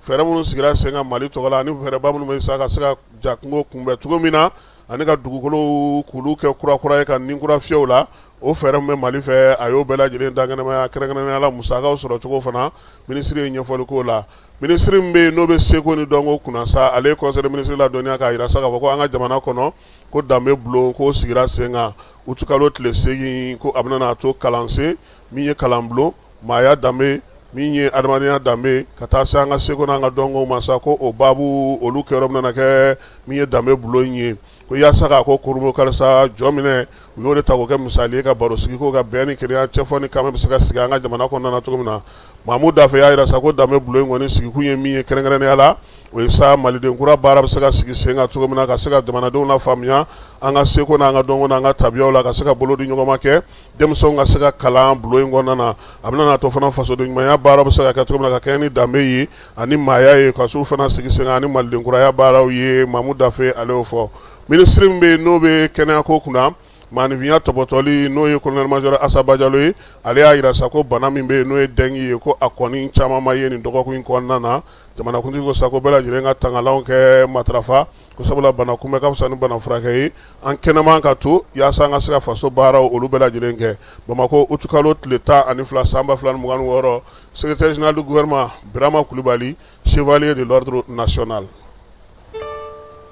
fɛɛrɛ minnu sigira sen kan Mali tɔgɔ la ani fɛɛrɛba minnu bɛ sa ka se ka ja kungo kunbɛn cogo min na ani ka dugukolo k'olu kɛ kura ye ka ni kura fiyɛ u la, o fɛɛrɛ min bɛ Mali fɛ, a y'o bɛɛ lajɛlen dankɛnɛmaya, kɛrɛnkɛrɛnnenya la musakaw sɔrɔ cogo fana, minisiri ye ɲɛfɔli k'o la. Minisiri min bɛ yen n'o bɛ seko ni dɔnko kunna sa, ale ye conseil des ministres ladɔnniya k'a jira sa k'a fɔ ko an ka jamana kɔnɔ ko danbe bulon k'o sigira sen kan utukalo tile 8, ko a bɛna to kalansen min ye kalanbulon, maaya danbe, min ye adamadenya danbe, ka taa se an ka seko n'an ka dɔnko ma sa, ko o baabu olu kɛyɔrɔ bɛna kɛ min ye danbe bulon in ye, ko yaasa k'a ko kurunbonkarisa jɔ minɛ, u y'o de ta k'o kɛ misali ye ka baro sigi ko ka bɛn ni kelenya cɛfɔ ni kanbɛn bɛ se ka sigi an ka jamana kɔnɔna na cogo min na. Mamu Dafe y'a jira sa ko danbe bulon in kɔni sigikun ye min ye kɛrɛnkɛrɛnnenya la, O ye sa maliden kura baara bɛ se ka sigi sen kan cogo min na, ka se ka jamanadenw lafaamuya an ka seko n'an ka dɔnko n'an ka tabiyaw la, ka se ka bolo di ɲɔgɔn ma kɛ denmisɛnw ka se ka kalan bulon in kɔnɔna na. A bɛna n'a to fana fasoden ɲumanya baara bɛ se ka kɛ cogo min na, ka kɛɲɛ ni danbe ye ani maaya ye, ka s'u fana sigi sen kan ani maliden kuraya baaraw ye. Mamu Dafe, ale y'o fɔ. Minisiri min bɛ yen n'o bɛ kɛnɛyako kunna, maaninfinya tɔpɔtɔli, n'o ye colonel major Asa Bajalo ye, ale y'a jira sa ko bana min bɛ yen n'o ye dengue ye, ko a kɔni caman ma ye nin dɔgɔkun in kɔnɔna na. Jamanakuntigi ko sa ko bɛɛ lajɛlen ka tangalanw kɛ matarafa, ko sabula bana kunbɛn ka fisa ni bana furakɛ ye. An kɛnɛman ka to yaasa an ka se ka faso baaraw olu bɛɛ lajɛlen kɛ. Bamakɔ, utikalo tile 12 san 2026, secrétaire général du gouvernement Birama Kulibali, chevalier de l'ordre national.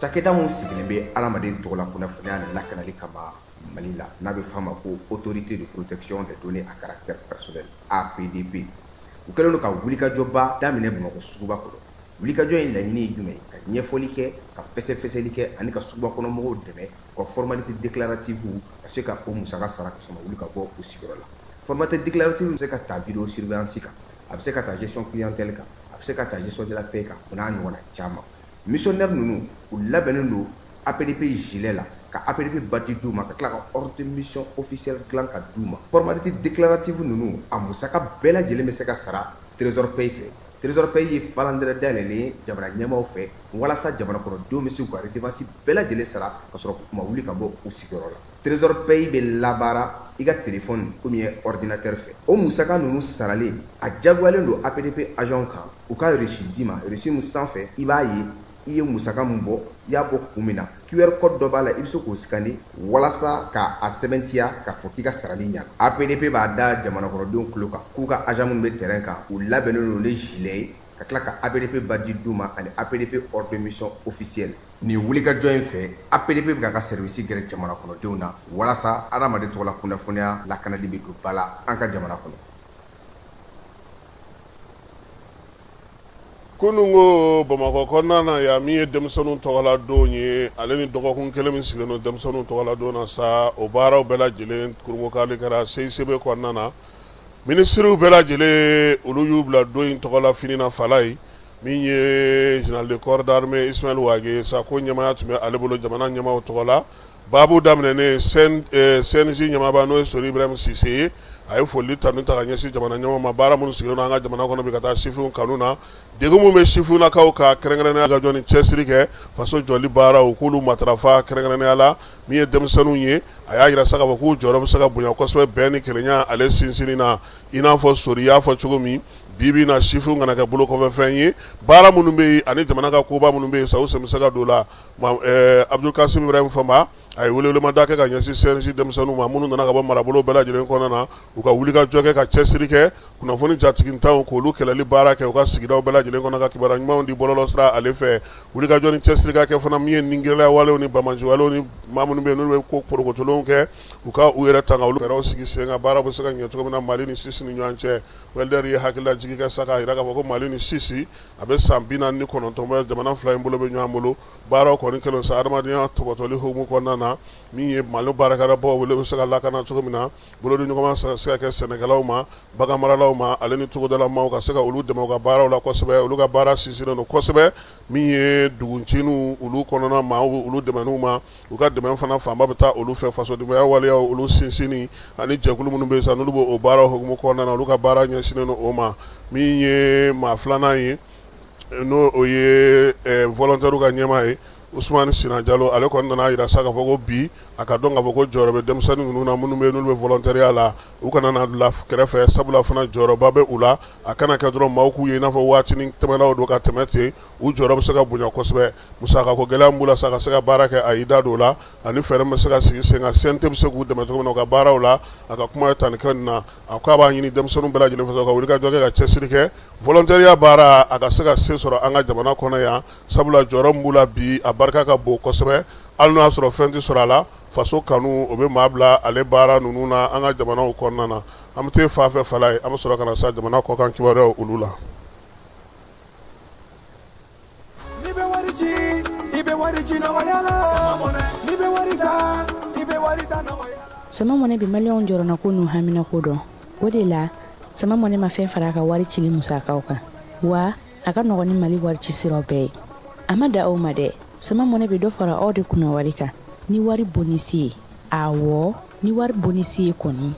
Cakɛda min sigilen bɛ adamaden tɔgɔla kunnafoniya lakanali kama Mali la, n'a bɛ f'a ma ko autorité de protection des données à caractère personnel, APDP, u kɛlen don ka wulikajɔba daminɛ Bamakɔ suguba kɔnɔ. Wulikajɔ in laɲini ye jumɛn ye? Ka ɲɛfɔli kɛ, ka fɛsɛfɛsɛli kɛ ani ka suguba kɔnɔ mɔgɔw dɛmɛ u ka formalité déclarative ka se ka o musaka sara ka sɔrɔ wuli ka bɔ u sigiyɔrɔ la. Formalité déclarative bɛ se ka ta vidéo surveillance kan, a bɛ se ka ta gestion clientèle kan, a bɛ se ka ta gestion de la paie kan, o n'a ɲɔgɔnna caman. Missionnaire ninnu, u labɛnnen don APDP gilet la, ka APDP badge d'u ma, ka tila ka ordre de mission officiel dilan ka d'u ma. Formalité déclarative ninnu, a musaka bɛɛ lajɛlen bɛ se ka sara Trésor Pay fɛ. Trésor Pay ye falandɛrɛ dayɛlɛlen ye jamana ɲɛmaaw fɛ walasa jamana kɔnɔdenw bɛ se k'u ka redevance bɛɛ lajɛlen sara ka sɔrɔ u ma wuli ka bɔ u sigiyɔrɔ la. Trésor Pay bɛ labaara i ka téléphone ou bien ordinateur fɛ. O musaka ninnu saralen, a diyagoyalen don APDP agent kan u ka reçu d'i ma, reçu min sanfɛ i b'a ye i ye musaka min bɔ, i y'a bɔ kun min na. QR code dɔ b'a la, i bɛ se k'o scanner walasa k'a sɛbɛntiya k'a fɔ k'i ka sarali ɲɛna. APDP b'a da jamana kɔnɔdenw tulo kan k'u ka agent minnu bɛ terrain kan, u labɛnnen don ni gilet ye, ka tila ka APDP badge d'u ma ani APDP ordre de mission officiel. Nin wulikajɔ in fɛ, APDP bɛ k'a ka service gɛrɛ jamana kɔnɔdenw na walasa adamaden tɔgɔla kunnafoniya lakanali bɛ don ba la an ka jamana kɔnɔ. Kunun ko Bamakɔ kɔnɔna na yan, min ye denmisɛnninw tɔgɔla don ye, ale ni dɔgɔkun kelen min sigilen don denmisɛnninw tɔgɔla don na sa, o baaraw bɛɛ lajɛlen kurunbonkari kɛra CICB kɔnɔna na. Minisiriw bɛɛ lajɛlen, olu y'u bila don in tɔgɔla fini na. Falaye, min ye général de corps d'armée Ismaël Wagué sa, ko ɲɛmaaya tun bɛ ale bolo jamana ɲɛmaaw tɔgɔ la. Baabu daminɛnen, CNJ ɲɛmaaba, n'o ye Sori Ibrahim Sise ye, a ye foli tanu ta ka ɲɛsin jamana ɲɛmaaw ma, baara minnu sigilen don an ka jamana kɔnɔ bi ka taa sifinw kanu na, degun min bɛ sifinnakaw kan, kɛrɛnkɛrɛnnenya ka jɔ ni cɛsiri kɛ faso jɔli baaraw k'olu matarafa, kɛrɛnkɛrɛnnenya la min ye denmisɛnninw ye. A y'a jira sa k'a fɔ k'u jɔyɔrɔ bɛ se ka bonya kosɛbɛ bɛn ni kelenya ale sinsinni na. I n'a fɔ Sori y'a fɔ cogo min, bi bi na sifinw kana kɛ bolokɔfɛfɛn ye, baara minnu bɛ yen ani jamana ka koba minnu bɛ yen sa, u sen bɛ se ka don o la. Abdul Kasim Ibrahim Famba, a ye welewelemada kɛ ka ɲɛsin CNJ denmisɛnninw ma minnu nana ka bɔ marabolo bɛɛ lajɛlen kɔnɔna na, u ka wulikajɔ kɛ ka cɛsiri kɛ kunnafoni jatigintanw k'olu kɛlɛli baara kɛ u ka sigidaw bɛɛ lajɛlen kɔnɔ, ka kibaruya ɲumanw di bɔlɔlɔ sira ale fɛ. Wulikajɔ ni cɛsiri ka kɛ fana min ye nigɛlɛya walew ni banbaanci walew ni maa minnu bɛ yen n'olu bɛ ko porokotolenw kɛ, u ka u yɛrɛ tanga, olu fɛɛrɛw sigi sen kan, baara bɛ se ka ɲɛ cogo min na Mali ni Suisse ni ɲɔgɔn cɛ. Welder ye hakililajigin kɛ sa k'a jira k'a fɔ ko Mali ni Suisse, a bɛ san 49 bɔ, jamana fila in bolo bɛ ɲɔgɔn bolo. Baaraw kɔni kɛlen sa adamadenya tɔpɔtɔli hukumu kɔnɔna na, min ye Mali baarakɛlabaw olu bɛ se ka lakana cogo min na, bolodiɲɔgɔnma se ka kɛ sɛnɛkɛlaw ma, baganmaralaw ma, ale ni togodala maaw, ka se ka olu dɛmɛ u ka baaraw la kosɛbɛ. Olu ka baara sinsinnen don kosɛbɛ min ye dugunciniw olu kɔnɔna maaw olu dɛmɛniw ma. U ka dɛmɛ fana fanba bɛ taa olu fɛ. Fasodenya waleyaw olu sinsinni ani jɛkulu minnu bɛ yen sa, n'olu bɛ o baaraw hukumu kɔnɔna na, olu ka baara ɲɛsinnen don o ma. Min ye maa filanan ye, n'o o ye volontaire ka ɲɛmaa ye, Usumani Sina Jalo, ale kɔni nana jira sa k'a fɔ ko bi a ka dɔn k'a fɔ ko jɔyɔrɔ bɛ denmisɛnnin ninnu na minnu bɛ n'olu bɛ volontariat la, u kana na bila kɛrɛfɛ, sabula fana jɔyɔrɔba bɛ u la. A kana kɛ dɔrɔn maaw k'u ye i n'a fɔ waatinin tɛmɛlaw don ka tɛmɛ ten. U jɔyɔrɔ bɛ se ka bonya kosɛbɛ. Musakako gɛlɛya min b'u la sa ka se ka baara kɛ, a y'i da don o la, ani fɛɛrɛ min bɛ se ka sigi sen kan, CNT bɛ se k'u dɛmɛ cogo min na u ka baaraw la. A ka kuma ye tali kɛ nin na, a ko a b'a ɲini denmisɛnninw bɛɛ lajɛlen fɛ ka wuli ka jɔ kɛ, ka cɛsiri kɛ volontariat baara a ka se ka se sɔrɔ an ka jamana kɔnɔ yan, sabula jɔyɔrɔ min b'u la bi, a barika ka bon kosɛbɛ. Hali n'o y'a sɔrɔ fɛn tɛ sɔrɔ a la, faso kanu o bɛ maa bila ale baara ninnu na an ka jamanaw kɔnɔna na. An bɛ taa fan fɛ fala ye, an bɛ sɔrɔ ka na sa jamana kɔkan kibaruyaw olu la. N'i bɛ wari ci, i bɛ wari ci nɔgɔya la. N'i bɛ wari ta, i bɛ wari ta nɔgɔya la. Sama Money bɛ maliyɛnw jɔrɔnako n'u haminako dɔn. O de la, Sama Money ma fɛn fara a ka wari cili musakaw kan. Wa a ka nɔgɔn ni Mali wari ci siraw bɛɛ ye. A ma dan o ma dɛ, Sama Money bɛ dɔ fara aw de kunna wari kan ni wari bonisi ye. Awɔ, ni wari bonisi ye kɔni.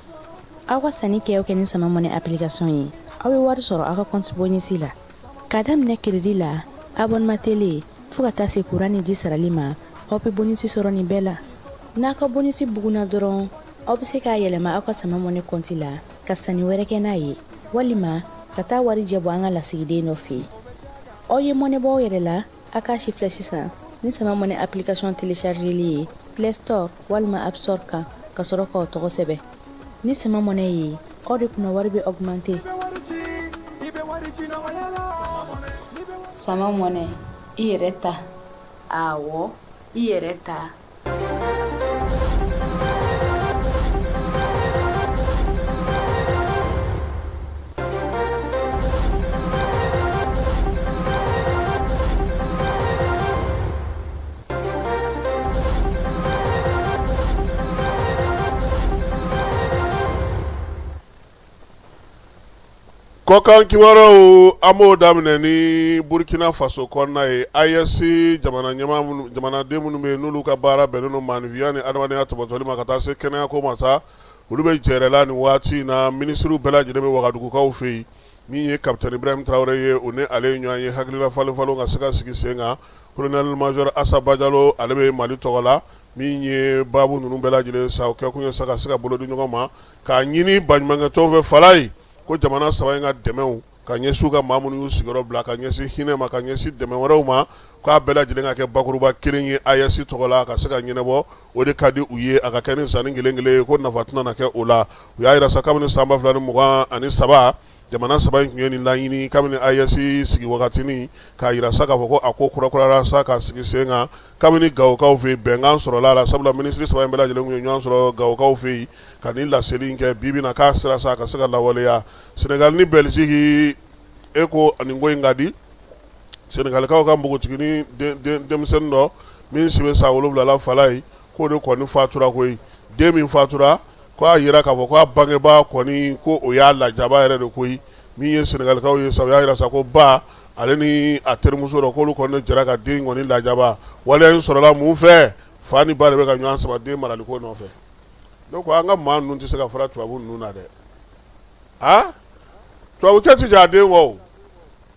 Aw ka sanni kɛ o kɛ ni Sama Money application ye, aw bɛ wari sɔrɔ aw ka compte bonisi la. K'a daminɛ crédit la, abonnement télé, fo ka taa se courant ni ji sarali ma, aw bɛ bonisi sɔrɔ nin bɛɛ la. N'a ka bonisi bugunna dɔrɔn, aw bɛ se k'a yɛlɛma aw ka Sama Money compte la ka sanni wɛrɛ kɛ n'a ye, walima ka taa warijɛ bɔ an ka lasigiden dɔ fɛ yen. Aw ye mɔnɛ bɔ aw yɛrɛ la, a k'a sifilɛ sisan ni Sama Money application téléchargeli ye Play Store walima App Store kan ka sɔrɔ k'aw tɔgɔ sɛbɛn. Ni Sama Money ye, aw de kunna wari bɛ augmenter. Sama Money, i yɛrɛ ta. Awɔ, i yɛrɛ ta. Kɔkan kibaruyaw an b'o daminɛ ni Burkina Faso kɔnɔna ye AES jamana jamanaden minnu bɛ yen n'olu ka baara bɛnnen don maaninfinya ni adamadenya tɔpɔtɔli ma ka taa se kɛnɛya ko ma sa olu bɛ jɛrɛ la nin waati in na minisiriw bɛɛ lajɛlen bɛ Wagadugukaw fɛ yen min ye capitaine Ibrahim Traoré ye o ni ale ye ɲɔgɔn ye hakilina falen falen ka se ka sigi sen kan colonel major Asa Bajalo ale bɛ Mali tɔgɔ la min ye baabu ninnu bɛɛ lajɛlen sa o kɛkun ye sa ka se ka bolo di ɲɔgɔn ma k'a ɲini baɲumankɛtɔnw fɛ Falaye ko jamana saba in ka dɛmɛw ka ɲɛsin u ka maa minnu y'u sigiyɔrɔ bila ka ɲɛsin hinɛ ma ka ɲɛsin dɛmɛ wɛrɛw ma k'a bɛɛ lajɛlen ka kɛ bakuruba kelen ye AES tɔgɔ la ka se ka ɲɛnabɔ o de ka di u ye a ka kɛ ni sanni kelen kelen ye ko nafa tɛna na kɛ o la u y'a jira sa kabini san 2023 jamana saba in tun ye nin laɲini kabini AES sigi wagatinin k'a jira sa k'a fɔ ko a ko kurakurayara sa ka sigi sen kan kabini Gawokaw fɛ yen bɛnkan sɔrɔla a la sabula minisiri saba in bɛɛ lajɛlen tun ye ɲɔgɔn sɔrɔ Gawokaw fɛ yen ka nin laseli in kɛ bi bi in na k'a sera sa ka se ka lawaleya Sénégal ni Belgique e ko nin ko in ka di Sénégalikaw ka npogotiginin denmisɛnnin dɔ min si bɛ san 7 la Falaye k'o de kɔni fatura koyi den min fatura ko a jira k'a fɔ ko a bangebaa kɔni ko o y'a lajaba yɛrɛ de koyi min ye Sénégalikaw ye sa u y'a jira sa ko ba ale ni a terimuso dɔ k'olu kɔni jɛra ka den kɔni lajaba waleya in sɔrɔla mun fɛ fa ni ba de bɛ ka ɲɔgɔn sama den maraliko nɔfɛ ne ko an ka maa ninnu tɛ se ka fara tubabu ninnu na dɛ a tubabukɛ tɛ jɛ a den kɔ o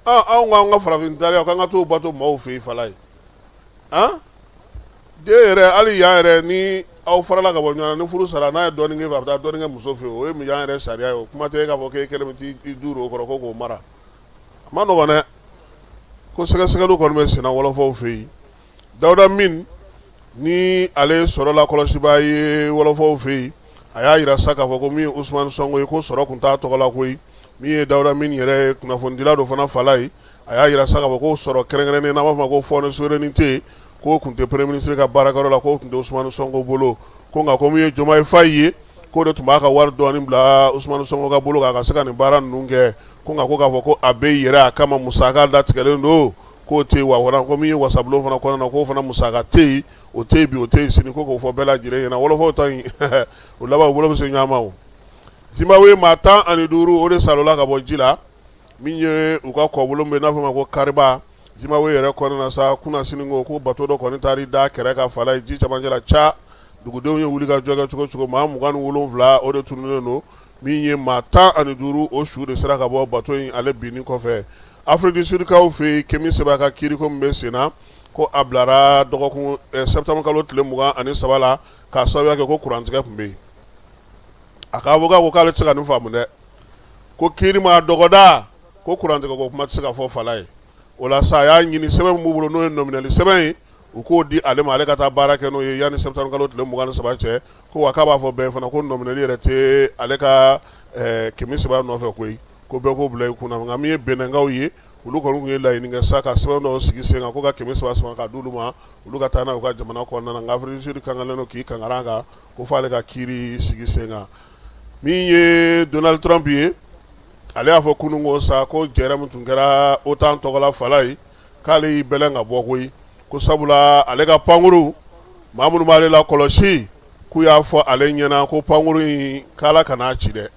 anw ko an ka farafin tariya k'an ka t'o bato maaw fɛ yen Falaye den yɛrɛ hali yan yɛrɛ ni aw farala ka bɔ ɲɔgɔn na ni furu sara n'a ye dɔɔnin kɛ a bɛ taa dɔɔnin kɛ muso fɛ o ye yan yɛrɛ sariya ye o kuma tɛ e k'a fɔ k'e kɛlen bɛ t'i du o kɔrɔ ko k'o mara a ma nɔgɔn dɛ ko sɛgɛsɛgɛliw kɔni bɛ senna wɔlɔfɔw fɛ yen Dawuda Mine ni ale ye sɔrɔ lakɔlɔsibaa ye wɔlɔfɔw fɛ yen a y'a jira sa k'a fɔ ko min ye Usumani Sɔnko ye ko sɔrɔ tun t'a tɔgɔ la koyi min ye Dawuda Mine yɛrɛ ye kunnafonidila dɔ fana Falaye a y'a jira sa k'a fɔ ko sɔrɔ kɛrɛnkɛrɛnnen n'an b'a fɔ ma ko fonds de souveraineté k'o tun tɛ premier ministre ka baarakɛyɔrɔ la k'o tun tɛ Usumani Sɔnko bolo ko nka ko min ye Jomayi Fayi ye k'o de tun b'a ka wari dɔɔnin bila Usumani Sɔnko ka bolo kan a ka se ka nin baara ninnu kɛ ko nka ko k'a fɔ ko a bɛ yɛrɛ a kama musaka latigɛlen don k'o tɛ yen wa fana ko min ye wasabulon fana kɔnɔna na k'o fana musaka tɛ yen o tɛ yen bi o tɛ yen sini ko k'o fɔ bɛɛ lajɛlen ɲɛna wɔlɔfɔw ta in o laban u bolo bɛ se ɲɔgɔn ma o Zimbabwe maa 15 o de salola ka bɔ ji la min ye u ka kɔbolo min n'a fɔ ma ko Kariba Zimbabwe yɛrɛ kɔnɔna na sa kunasini ko ko bato dɔ kɔni taara da kɛrɛ kan Falaye ji camancɛ la ca dugudenw ye wuli ka jɔ kɛ cogo cogo maa 27 o de tununnen don min ye maa 15 o su de sera ka bɔ bato in ale binni kɔfɛ Afrique du Sud kaw fɛ yen Kemi Seba ka kiiriko min bɛ sen na ko a bilara dɔgɔkun septembre kalo tile 23 la k'a sababuya kɛ ko kurantigɛ tun bɛ yen a ka avocat ko k'ale tɛ se ka nin faamu dɛ ko kiiri ma dɔgɔda ko kurantigɛ ko kuma tɛ se ka fɔ Falaye o la sa a y'a ɲini sɛbɛn min b'u bolo n'o ye nɔminɛli sɛbɛn ye u k'o di ale ma ale ka taa baara kɛ n'o ye yanni septembre kalo tile 23 cɛ ko wa k'a b'a fɔ bɛɛ fana ko nɔminɛli yɛrɛ tɛ ale ka Kemi Seba nɔfɛ koyi ko bɛɛ k'o bila i kunna nka min ye Benɛnkaw ye olu kɔni tun ye laɲini kɛ sa ka sɛbɛn dɔw sigi sen kan ko ka Kemi Seba sama ka d'olu ma olu ka taa n'a ye u ka jamana kɔnɔna na nka Afrique du Sud kankalen don k'i kankari a kan ko f'ale ka kiiri sigi sen kan min ye Donald Trump ye ale y'a fɔ kunun ko sa ko jɛrɛ min tun kɛra OTAN tɔgɔ la Falaye k'ale y'i bɛlɛn ka bɔ koyi ko sabula ale ka pankuru maa minnu b'ale lakɔlɔsi k'u y'a fɔ ale ɲɛna ko pankuru in k'ala kan'a ci dɛ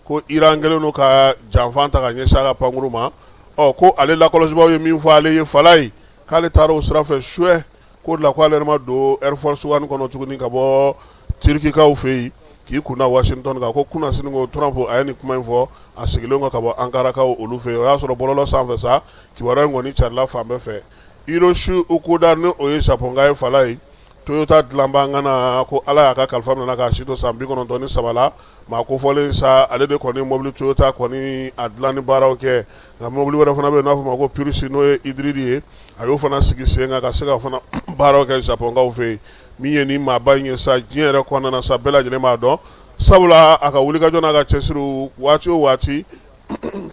ko Iran kɛlen don ka janfa ta ka ɲɛsin a ka pankuru ma ɔ ko ale lakɔlɔsibaaw ye min fɔ ale ye Falaye k'ale taara o sira fɛ suɛ k'o de la k'ale yɛrɛ ma don Air Force One kɔnɔ tuguni ka bɔ Turikikaw fɛ yen k'i kun da Washington kan. Ko kunasini ko Trump a ye nin kuma in fɔ a sigilen kɔ ka bɔ Ankarakaw olu fɛ yen. O y'a sɔrɔ bɔlɔlɔ sanfɛ sa, kibaruya in kɔni carila fan bɛɛ fɛ. Hiroshi Okuda, ni o ye Japon ka ye fala ye, Toyota dilanbaa ŋana, ko Ala y'a ka kalifa minɛ k'a si to san 93 la. Maa kofɔlen sa, ale de kɔni mobili Toyota kɔni a dilanni baaraw kɛ. Nka mobili wɛrɛ fana bɛ yen n'a fɔ ma ko Prius, n'o ye hybride ye, a y'o fana sigi sen kan ka se ka fana baaraw kɛ Japon kaw fɛ yen. Min ye nin maaba in ye sa, diɲɛ yɛrɛ kɔnɔna na sa, bɛɛ lajɛlen b'a dɔn, sabula a ka wulikajɔ n'a ka cɛsiriw, waati o waati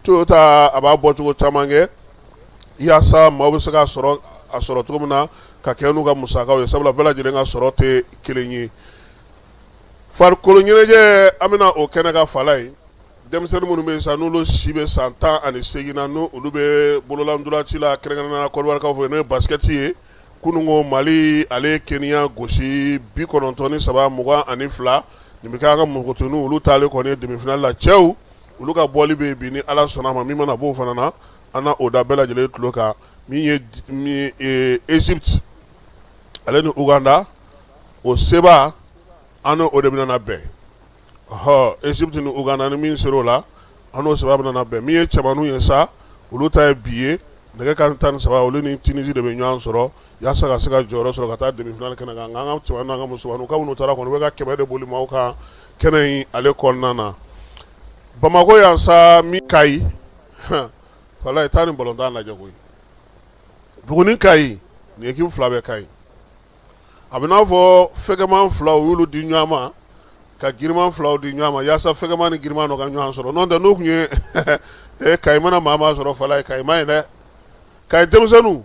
Toyota a b'a bɔcogo caman kɛ yaasa maaw bɛ se k'a sɔrɔ a sɔrɔ cogo min na ka kɛ n'u ka musakaw ye, sabula bɛɛ lajɛlen ka sɔrɔ tɛ kelen ye. Farikolo ɲɛnajɛ, an bɛna o kɛnɛ kan fala ye. Denmisɛnnin minnu bɛ yen sa, n'olu si bɛ san 18 na, n'olu bɛ bolola ntolanci la, kɛrɛnkɛrɛnnenya la Kɔdiwarikaw fɛ, n'o ye basket ye, kununko Mali ale ye Kenya gosi 93-22. Nin bɛ kɛ an ka npogotigininw olu taalen kɔni demi-finale la. Cɛw olu ka bɔli bɛ yen bi, ni Ala sɔnna a ma. Min mana b'o fana na, an na o da bɛɛ lajɛlen tulo kan. Min ye Egypte ale ni Uganda, o seba an o de bɛna bɛn. Ɔhɔ, Egypte ni Uganda, ni min sera o la, an n'o seba bɛna bɛn. Min ye cɛmanninw ye sa, olu ta ye bi ye nɛgɛ kanɲɛ 13. Olu ni Tunisie de bɛ ɲɔgɔn sɔrɔ yaasa ka se ka jɔyɔrɔ sɔrɔ ka taa demi-finale kɛnɛ kan. Nka an ka cɛmanninw n'an ka musomanninw, kabini u taara kɔni, u bɛ ka 100 de boli maaw kan kɛnɛ in ale kɔnɔna na Bamakɔ yan sa. Min Kayi fala ye, taa ni balontan lajɛ koyi. Buguni Kayi, nin équipe fila bɛ Kayi, a bɛ n'a fɔ fɛgɛman filaw y'olu di ɲɔgɔn ma ka giriman filaw di ɲɔgɔn ma yaasa fɛgɛman ni giriman dɔ ka ɲɔgɔn sɔrɔ. N'o tɛ, n'o tun ye Kayi mana maa maa sɔrɔ fala ye, Kayi ma ye dɛ. Kayi denmisɛnninw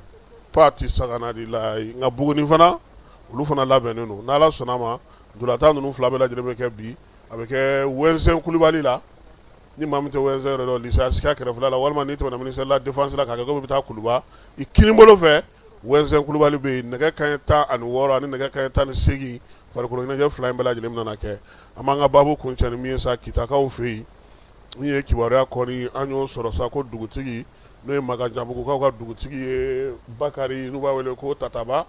pati sagana de la. Nka Buguni fana, olu fana labɛnnen don. N'Ala sɔnna a ma, ntolatan ninnu fila bɛɛ lajɛlen bɛ kɛ bi. A bɛ kɛ Wɛnsɛn Kulibali la. Ni maa min tɛ Wɛnsɛn yɛrɛ dɔn, lycée Askia kɛrɛfɛla la, walima n'i tɛmɛna ministère de la défense la k'a kɛ komi i bɛ taa Kuluba, i kinibolo fɛ, Wɛnsɛn Kulubali bɛ yen. Nɛgɛ kanɲɛ 16 ani nɛgɛ kanɲɛ 18, farikolo ɲɛnajɛ fila in bɛɛ lajɛlen bɛna kɛ. An b'an ka baabu kuncɛ ni min ye sa, Kitakaw fɛ yen, min ye kibaruya kɔni an y'o sɔrɔ sa, ko dugutigi, n'o ye Makanjanbugukaw ka dugutigi ye, Bakari, n'u b'a wele ko Tataba.